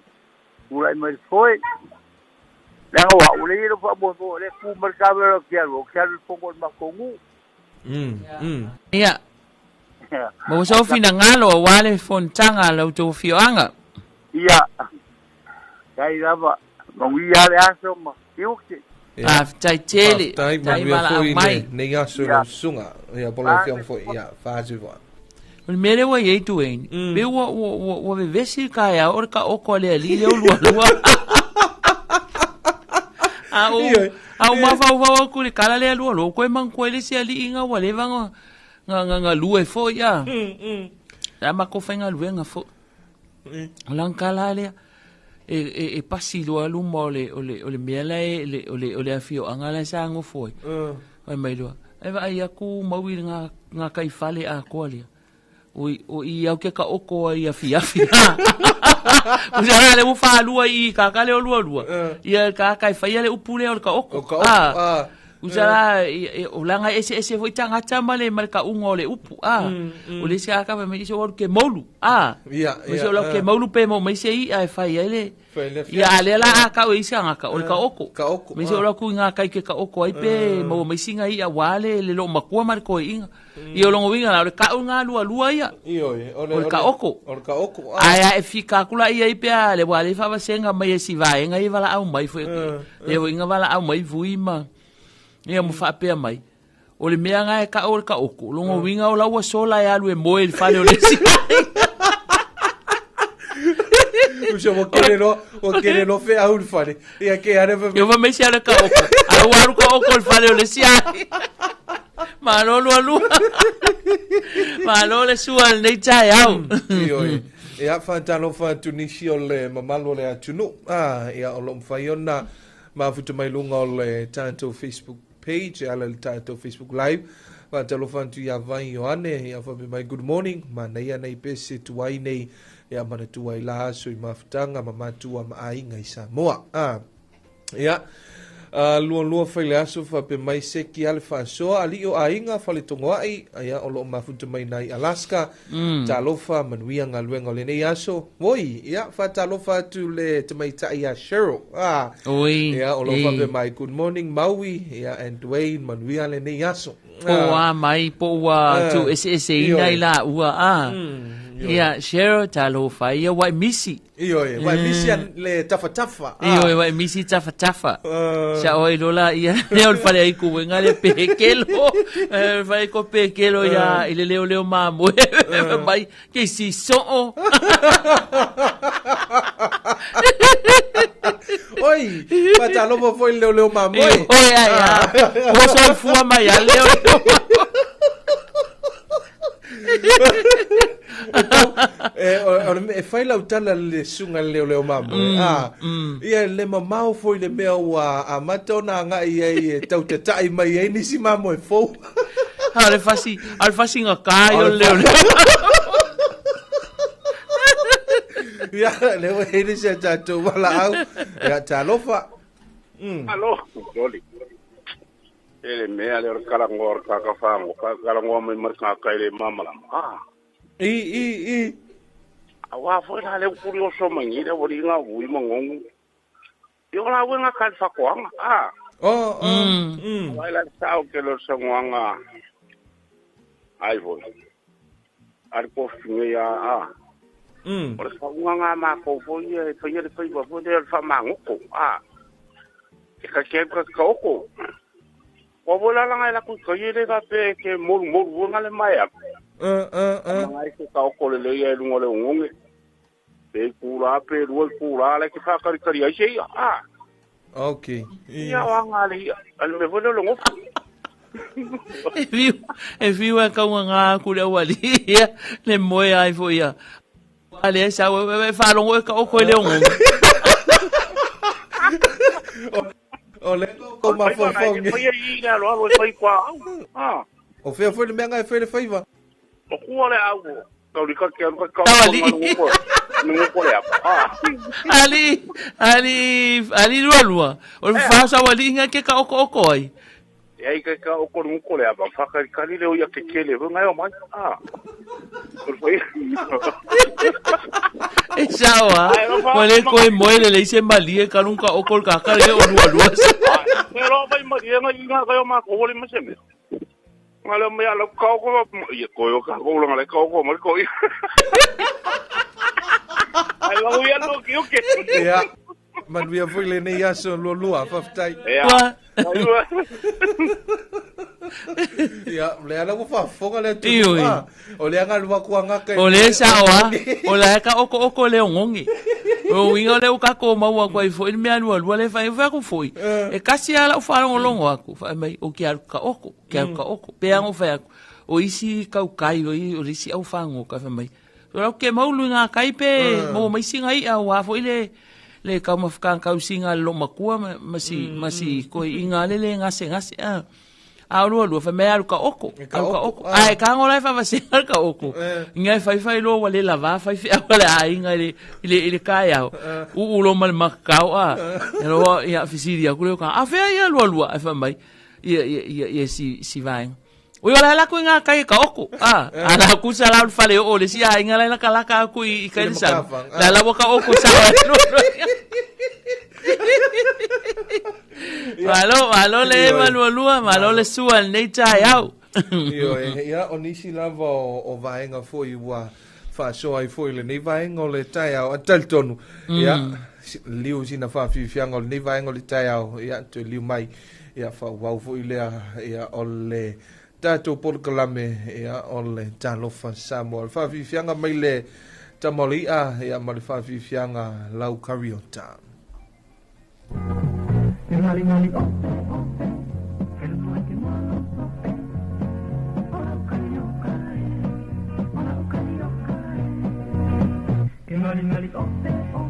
tulai mai le foe. Leaga o au lea e le faamoemoe, o lea e tu mai le tavela o te alu, o te alu i le fono o le matou nuu. Ia, maua sou finagalo aua le fonotaga a la outou afioaga. Ia, tai lava, manuia le aso ma tiute. Faafetai tele. Faafetai, manuia foi lenei aso i lau susuga. Ia, po o lau afioga foi. Ia, faasiva. O le mea lea ua i ai Duane, pe ua, ua, ua, ua vevesi le taeao o le taoto a le alii lea o lualua. A ou, a ou mafaufau atu i le tala lea lualua, ua toe manatua ai le isi alii na ua leva na, na, na, galue foi a. Sa matou faigaluega foi. O lana tala lea, e, e, e pasi loa luma o le, o le, o le mea la e, le, o le, o le afioaga la e sa nofo ai. Fai mai loa, e vaai atu mau i ngā, ngā kai fale atoa lea. O, o i au ke taoto ai afiafi. O se le ua whaalua i ka ka leo lua lua. Ia ka ka e whaia le upu lea o le taoto. O ka oko, ah. Usa la o langa ese ese foi tagata ma le ma le kauga o le upu a. O le isi aka mai isi o ke moulu a. Ia, ia. O ke moulu pe mo mai se i a e fai ai le. Ia a lea la a kau e isi angaka o le kaoko. Kaoko. Me se o la ku ngā kai ke kaoko ai pe mo mai singa i a wale le lo makua ma le koe inga. Ia o longo winga la o le kau ngā lua lua ia. Ioe, o le kaoko. O le kaoko. Ai a e fika kula ia i pea le wale whavasenga mai e si vaenga i wala au mai foi. Le o inga wala au mai vui ma. Ia mo whaapea mai. O le mea ngā e ka o le kaoko. Longo winga o laua sola e alu e moe i le fale o le si. Usa ua kele loa, ua kele loa fe au le fale. Ia ke are fa. Ia mai sia le ka oko. A ua alu ka oko le fale o le sia. Malo lua lua. Malo le sua le nei tae au. Ioe. Ia whātalofa atu nisi o le mamalu o le atunuu. Ah, ia o lo mawhai ona mafuta mai lunga o le tātou Facebook page, e ala le tātou Facebook Live. Whātalofa atu ia Vai Ioane, ia whape mai good morning, ma nei ana i pese tuai nei, ia mana tuai la aso i mafutanga, ma matua ma ainga i Samoa. Ah, ia, lua lua fai le aso whape mai seki ale whasoa, ali o ainga whale tongoai, ia o loo mafuta mai nai Alaska, talofa manuia ngā luenga o lenei aso. Oi, ia, whātalofa atu le te maitai a Cheryl. Ah, Oi, ia, o loo whape mai good morning Maui, ia, and Dwayne, manuia lenei aso. Po a mai, po ua tu ese ese ina i la ua a. Ia, Cheryl, talofa, ia wai misi. Ioe, wai misi an le tafatafa. Ioe, wai misi tafatafa. Sa oi lola ia le o le fale ai ku wenga le pekelo. Le fale ko pekelo ia i le leo leo mamoe. Mai ke si soo. Oi, whatalofa foi le leo leo mamoe. Oi, ai, ai. Ua soifua mai a leo leo mamoe. E whai lau tala le sunga le leo leo mamoe. Ia le mamao foi le mea ua a mata ona ngai ai e tau te tai mai ai nisi mamoe fou. A le fasi, a le fasi ngā kai o le leo leo. Ia, le ua hei nisi a tātou wala au. Ia, talofa. Alo, loli. E le mea le o le kalangoa o le kakafango, ka kalangoa mai ma le kakai le mamalama. Ah. I. A wā foi la le ukuri o so mangi le wali ngā ui mangongu. I o la wenga ka le whakoanga. Ah. Oh, oh. Wai la sao ke lo sangoanga. Ai foi. Ari ko finge ya a. O le whaunga ngā mākou foi e whaia le whaiwa foi le whamangoko. Ah. E ka ke ka ka oko. Wa vola la ngai la ku ka yele ka pe ke moru moru nga le mai aku. Ngai ke ka oko le le ia lunga le ngonge. Pe ku la pe rua ku la le ke fa kari kari ai sei. Ah. Okay. Ia wa nga le ia. Al me vola lo ngofu. E fiu e kaunga ngā ku le awali ia le moe ai fo ia. Ale sa we whalongo e ka oko e leo ngonge. O le ko mafofo. Fai i le alo alo e fai kwa au. Ah. O fea foi le mea ngai fai le faiva. O kua le au. Kau li ka ke alu ka kau. Tawali. Nungu le apa. Ah. Ali, ali, ali lua lua. O le whasa wali inga ke ka oko oko ai. E ai ka ka oko nungu le apa. Whakari kari leo ia ke kele. Ngai o mai. Ah. E sawa. Wale koe moe le leise malie kalunga oko ka ka le o lua lua. E ro vai malie ngai inga ka o ma ko wole maseme. Ngale me ala ka ko ia ko yo ka ko ngale ka ko mo ko. Ai lo ia no ki oke. Ia. Manuia foi le nei aso lua lua whaftai. Ia. Ia, le ala ua whafonga le atu. Ioi. O le anga lua kua ngaka. O le saoa, o la ka oko oko le ngonge. O winga le uka ko maua kwa ifo i mea lua lua le whai whai ku foi. E kasi ala u whalongo longo aku. Whai mai o ki alu ka oko, ki alu ka oko. Pe ango whai aku. O isi kau kai o i o isi au whango ka whai mai. O rau ke maulu ngā kai pe, mo mai singa i au a foi le le kau mawhakang kau singa le lo makua ma si, ma si koi i ngā lele ngase ngase. A lua lua, whai mai alu ka oko, alu ka oko. Ai, ka ngola e whawase alu ka oko. Ngai whai whai lo wale la wā, whai whai awale a inga i le, i le kai au. U u lo male makakau a. E loa, ia, fisiri aku leo ka, a whea ia lua lua, ai whai mai. Ia ia ia ia si si vaega. Oi o la la ku nga kai ka oko. Ah, ala ku sa la fale o le si ai nga la ka la ka ku i kai le sa. La la ka oko sa. Malo, malo le malua lua, malo le sua nei tai au. Ioe, ia o nisi lava o vaega foi ua faasoa ai foi lenei vaega o le taeao. A talitonu, ia, liu sina faafiafiaga o lenei vaega o le taeao, ia, toe liu mai, ia, faaauau foi lea, ia, o le tatou polokalame, ia, o le Talofa Samoa. O le faafiafiaga mai le tama o le i'a, ia, ma le faafiafiaga lau kariota. Ngali ngali oh oh Ngali ngali oh oh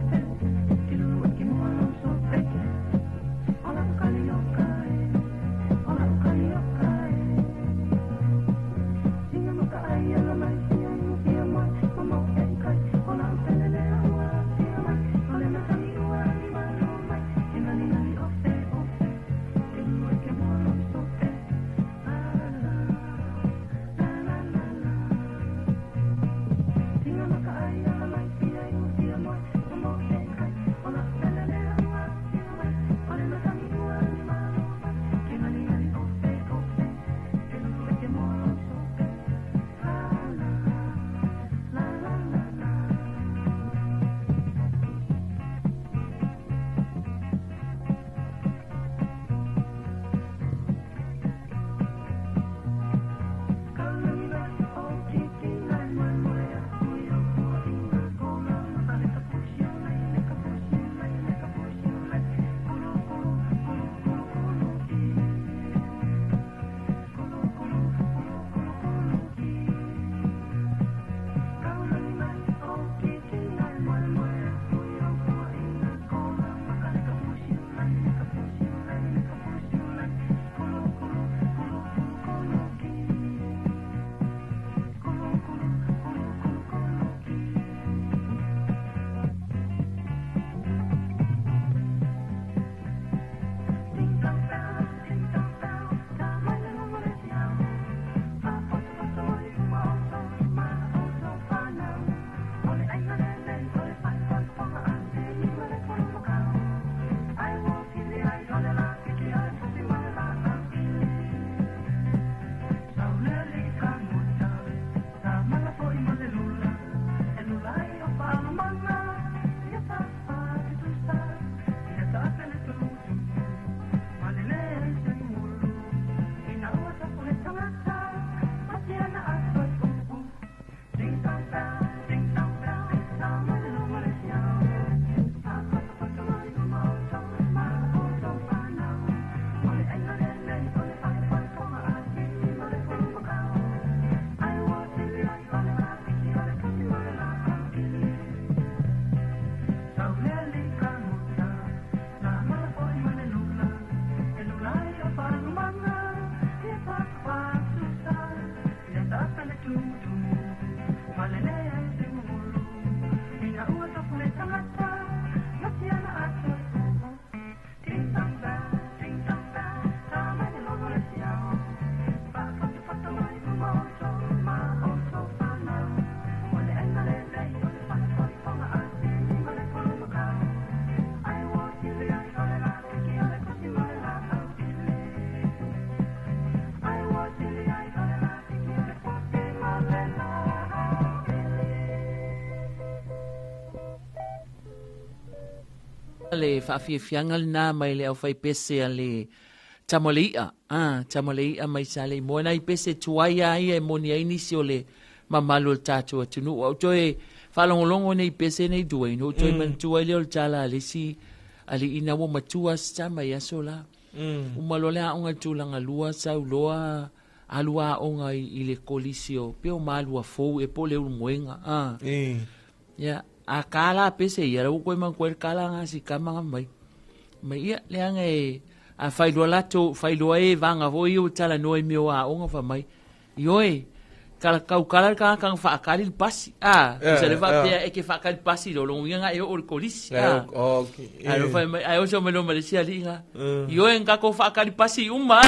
Le faafiafiaga lenā mai le aufaipese a le tamalei'a a tamalei'a mai sa le moe nai pese tuai a ia e moni ai nisi o le mamalu o le tatou atunuu. Au toe faalogologo nei pese nei Dwayne, ou toe manatua ai lea o le tala a le isi ali'i na ua matua se tama i aso la. Uma loa le aoga i le tulaga lua sau loa alu aoga i le kolisi o pe o Malua Fou e po o le Ulumoega. A. Ia, a kala pese ia la ua koe manatua ai le kala ga si kama ga mai. Mai ia leaga e a failoa latou failoa e vaga foi ia ua talanoa i mea o aoga fai mai. Ioe, Kala kau kala le tagata na faakali le pasi a tusa le faapea e ke faakali pasi lo logo uiga e oo i le kolisi a ae fai mai ae oso mai loa ma le isi alii ga ioe na tatou faakali pasi uma.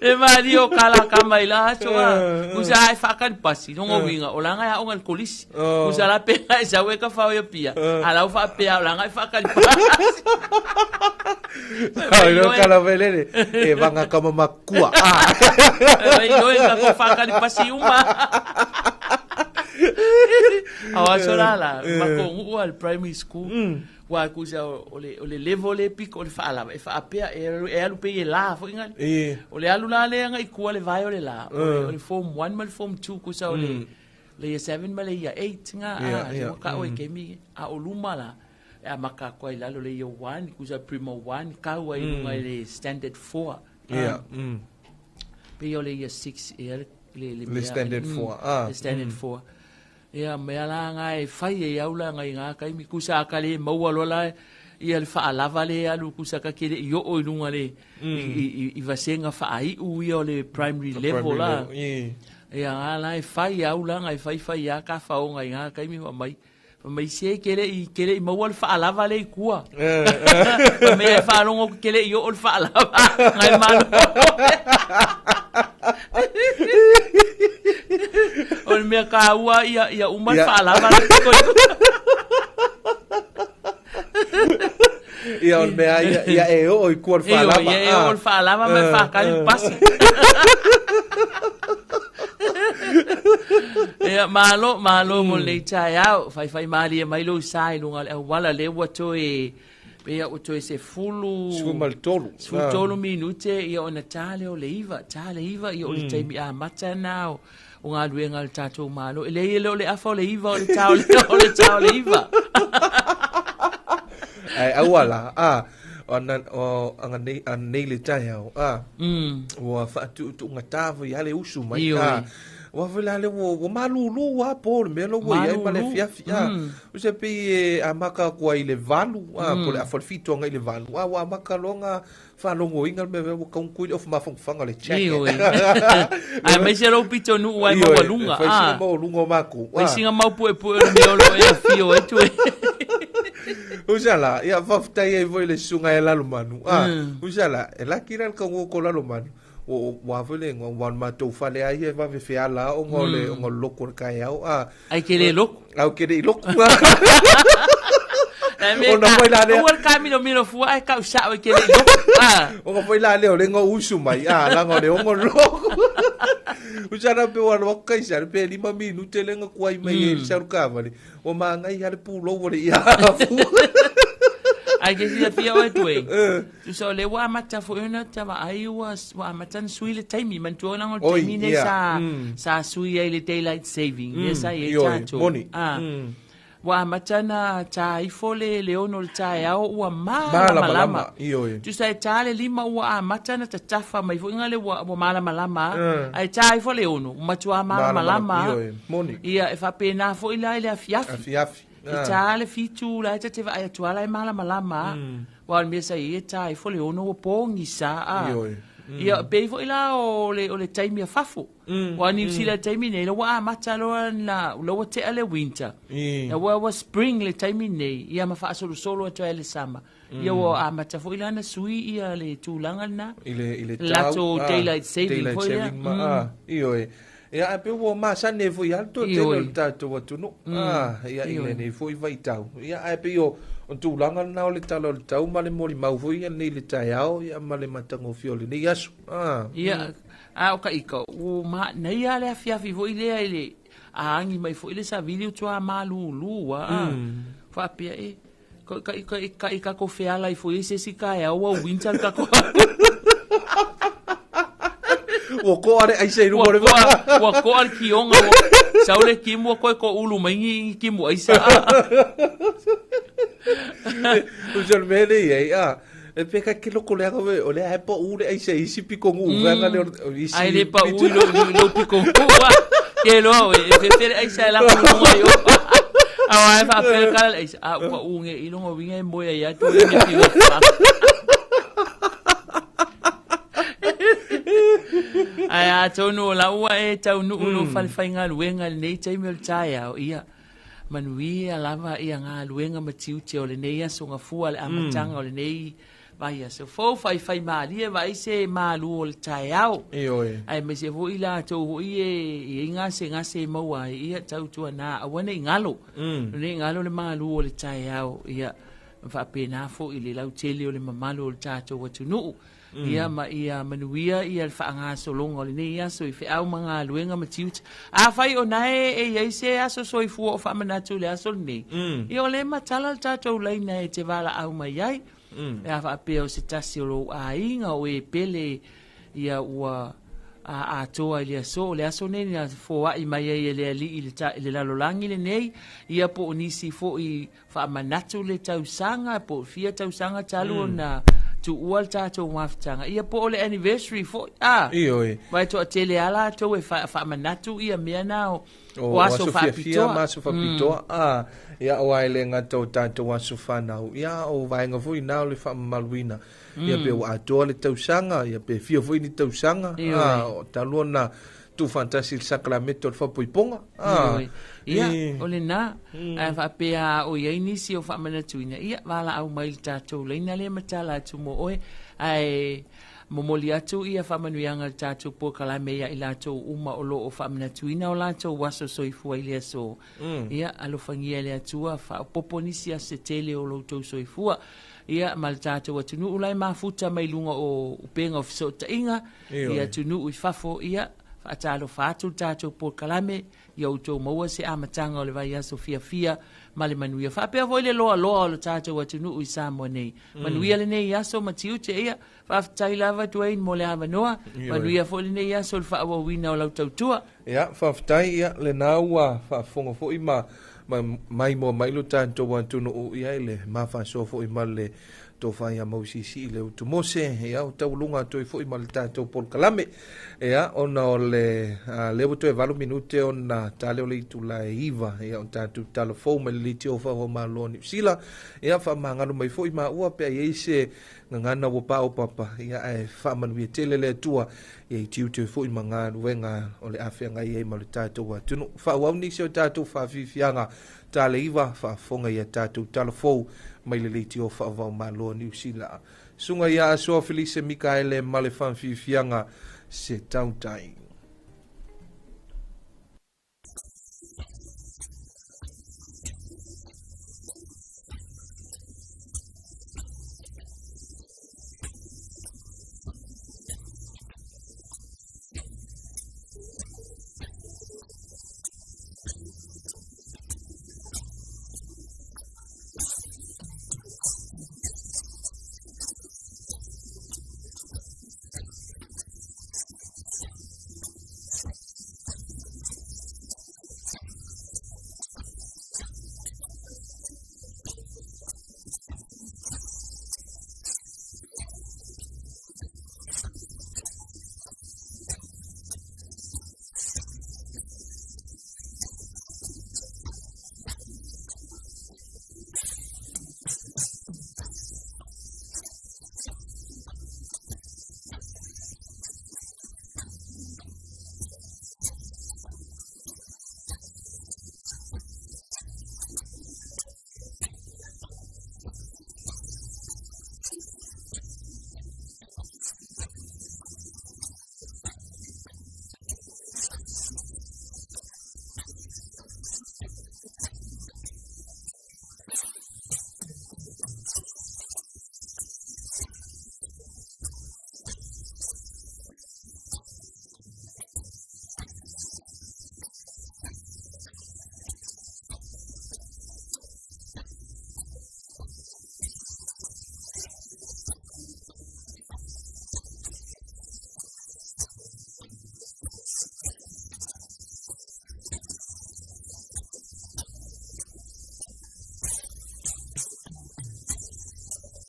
E malie o kala kama i la aso a usa ae faakali pasi logo uiga o laga e aoga i le kolisi usa la pe e sau e ka fao ia pia a lau faapea o laga e faakali pasi. Ai no kala velele e vanga kama makua. Ai oi ka ko whakari pasi uma. Au aso la la, ma ko nguu al primary school. Wa ku sa o le o le level le piko o le whaalava e whaapea e e alu pe e la fo inga. O le alu la le anga i kua le vai o le la. O le form 1 ma le form 2 ku sa o le le year 7 ma le year 8 nga a ka o e kemi a o luma la. E amata atu ai i lalo le Year 1, kusa Primo 1, kau ai lunga i le Standard 4. Ia. Pei o le Year 6 ea le le le Standard 4. Ah. Le Standard 4. Ia mea la nga e fai e au la ngai ngā kaimi kusa a ka le maua loa la ia le faalava le alu kusa ka kele i oo i lunga le i vasenga faaiu ia o le primary level la. Ia nga la e fai au la ngai fai fai a ka faonga i ngā kaimi wa mai. Fai mai se ke le i ke le i maua le faalava le i kua. Fai mai e faalogo ke le i oo le faalava. Ngai malo. O le mea kāua ia ia uma le faalava le piko i Ia o le mea ia ia e oo i kua le faalava. Ia e oo le faalava ma e faakali le pasi. Ia, malo, malo mo lenei taeao. Faifai malie mai lou sa i luga o le auala, lea ua toe, pei ua toe sefulu... 13. 13 minute, ia ona ta lea o le 9. Ta le 9, ia o le taimi amata lena o, o galuega a le tatou Malo. E leai e le o le afa o le 9, o le ta o le, o le ta o le 9. Ae auala, a, o o anga nei, a nei le taeao, a, ua faatuutuugatā foi lava le usu mai, a, ua foi la le ua, ua malūlū lava po o le mea la ua i ai ma le afiafi, a, o se pei e amata atu ai i le 8, a, po o le afa o le 7 agai i le 8, a, ua amata loa ona faalogoina le mea ua taugutui le ofa mafanafana o le jacket. Ioe. Aemaise lou pitonuu ai maualuga. Fai sina maualuga o makou. Fai sina mau puepue o le mea o lo o e afio ai tu e. Usa la, ia faafetai ai foi le susuga ia Lalomanu. Ah, usa la, e laki la le kaua ko Lalomanu. O ua foi le ingoa, ua o le matou fale a ia e vave feala ona o le ona o le loku o le taeao. Ah, Ai ke le loku. Au ke le i loku. Ona foi la lea. Aua le taamilomilo fua ae tau sao e ke le i loku. Ah. Ona foi la lea o le nga usu mai. Ah, langa o le ongo loku. Usa na pe ua loa kai sa pe 5 minute le nga kuai mai e sa kavale. Ua mangai ha le pulou o le ia fu. Ai ke silafia oe Dwayne. Tusa o lea ua amata foi ona vaai ua ua amata ona sui le taimi. Manatua leaga o le taimi nei sa sa sui ai le daylight saving lea sa i ai tatou. Moni. Ah. Ua amata ona tā ifo le le 6 o le taeao ua malamalama. Ioe. Tusa e tā le 5 ua amata ona tatafa mai foi le ua ua malamalama. Ae tā ifo le 6 ua matua malamalama. Ioe. Moni. Ia e faapena foi la i le afiafi. Afiafi. E tā le 7 la e ta te vaai atu lava la e malamalama. Aua o le mea sa i ai e tā ifo le 6 ua pogisa a. Ioe. Ia pei foi la o le o le taimi a fafo. Aua Niu Sila i le taimi nei, la ua amata loa ona, la ua tea le winter. La ua ua spring le taimi nei, ia ma faasolosolo atu ai le summer. Ia ua amata foi la ona sui ia le tulaga lena. I le i le tau. Latou daylight saving daylight foi lea. Saving ma, ah, ioe. Ia ae pei ua masani ai foi lava le toatele o le tatou atunuu. Ah, ia i lenei foi vaitau. Ia ae pei o o tulaga lena o le tala o le tau ma le molimau foi ia nei le taeao ia ma le matagofie o lenei aso. Ah. Ia, a o ka ika, ua manaia le afiafi foi lea i le a agi mai foi le savili ua tuā malūlū a, ah. Faapea e, ka ka ka ka i kako feala ifo i se isi taeao ua winter le kako. Ua koa le aisa i luga o le vaa. Ua koa le kioga, ua sau le kimu ua koe koulu mai ni kimu aisa. Usa le mea lea i ai, a, e pe ka ke loko leaga we, o lea e paʻu le aisa i isi piko nuu, mm. le o isi. Ai le paʻu i lo, lo piko nuu, a. Ke loa we, e fefe le aisa e lako lunga i o. A wa e faapea le kala le aisa, a ua paʻu nge i longa winga e moe ai atu e me piwa fa. Ae atonu o la ua e taunuu lou falefaigaluega i lenei taimi o le taeao, ia, manuia lava ia galuega ma tiute o lenei aso gafua le amataga o lenei vaiaso fou. Faifaimalie vaai se malu o le taeao. Ioe. Aemaise foi i latou foi e i ai gasegase e maua ai, ia, tautuana aua ne i galo. Ne i galo le malu o le taeao, ia, ma faapena foi le lautele o le mamalu o le tatou atunuu. Ia ma ia manuia ia le faagasologa o lenei aso i feau ma galuega ma tiute. Afai o na e e i ai se aso soifua o faamanatu i le aso lenei, ia o lea e matala le tatou laina e te valaau mai ai. Pe a faapea o se tasi o lou aiga o e pele ia ua atoa i le aso, o le aso lenei na foai mai ai e le Alii i le lalolagi lenei, ia po o nisi foi faamanatu le tausaga po o fia tausaga talu ona tuua le tatou mafutaga, ia po o le anniversary foi, a. Ioe. Aua e toatele lava latou e faamanatu ia mea na o, o aso fiafia ma aso faapitoa, a ia aua e le gata o tatou aso fanau, ia o vaega foi na o le faamamaluina, ia pe ua atoa le tausaga, ia pe fia foi ni tausaga, a o talu ona tuufaatasi i le sakalamete o le faapoipoga. Ioe. Ia, o lena. Ae faapea o i ai nisi o faamanatuina, ia, valaau mai i le tatou laina lea matala atu mo oe. Ae momoli atu ia faamanuiaga i le tatou polokalame ia i latou uma o lo o faamanatuina o latou aso soifua i le aso. Ia, alofagia e le Atua, faaopoopo nisi aso se tele o lo outou soifua. Ia, ma le tatou atunuu la e mafuta mai luga o upega o fesootaiga, i atunuu i fafo, ia, faatalofa atu le tatou polokalame, ia outou maua se amataga o le vaiaso fiafia ma le manuia. Faapea foi le loaloa o le tatou atunuu i Samoa nei. Manuia lenei aso ma tiute, ia, faafetai lava Dwayne mo le avanoa. Manuia foi lenei aso i le faaauauina o lau tautua. Ia, faafetai, ia, lena ua faafofoga foi ma maimoa mai lo tatou atunuu, ia, i le mafaasoa foi ma le tofa ia Mausiisii le Utu Mose, ia, o taualuga atu ai foi ma le tatou polokalame. Ia, ona o le, lea ua toe 8 minute ona tale o le itula e 9, ia, o tatou tala fou mai le leitio faava-o-Malo o Niu Sila, ia, faamagalo mai foi maua pe a i ai se gagana ua paopapa, ia, ae faamanuia tele le Atua, ia i tiute foi ma galuega o le a feagai ai ma le tatou atunuu. Faaauau nisi o tatou faafiafiaga tale 9, faafofoga ia tatou tala fou mai le leitio faava-o-Malo o Niu Sila. Susuga ia Asoa Felise Mikaele ma le faafiafiaga se tautai.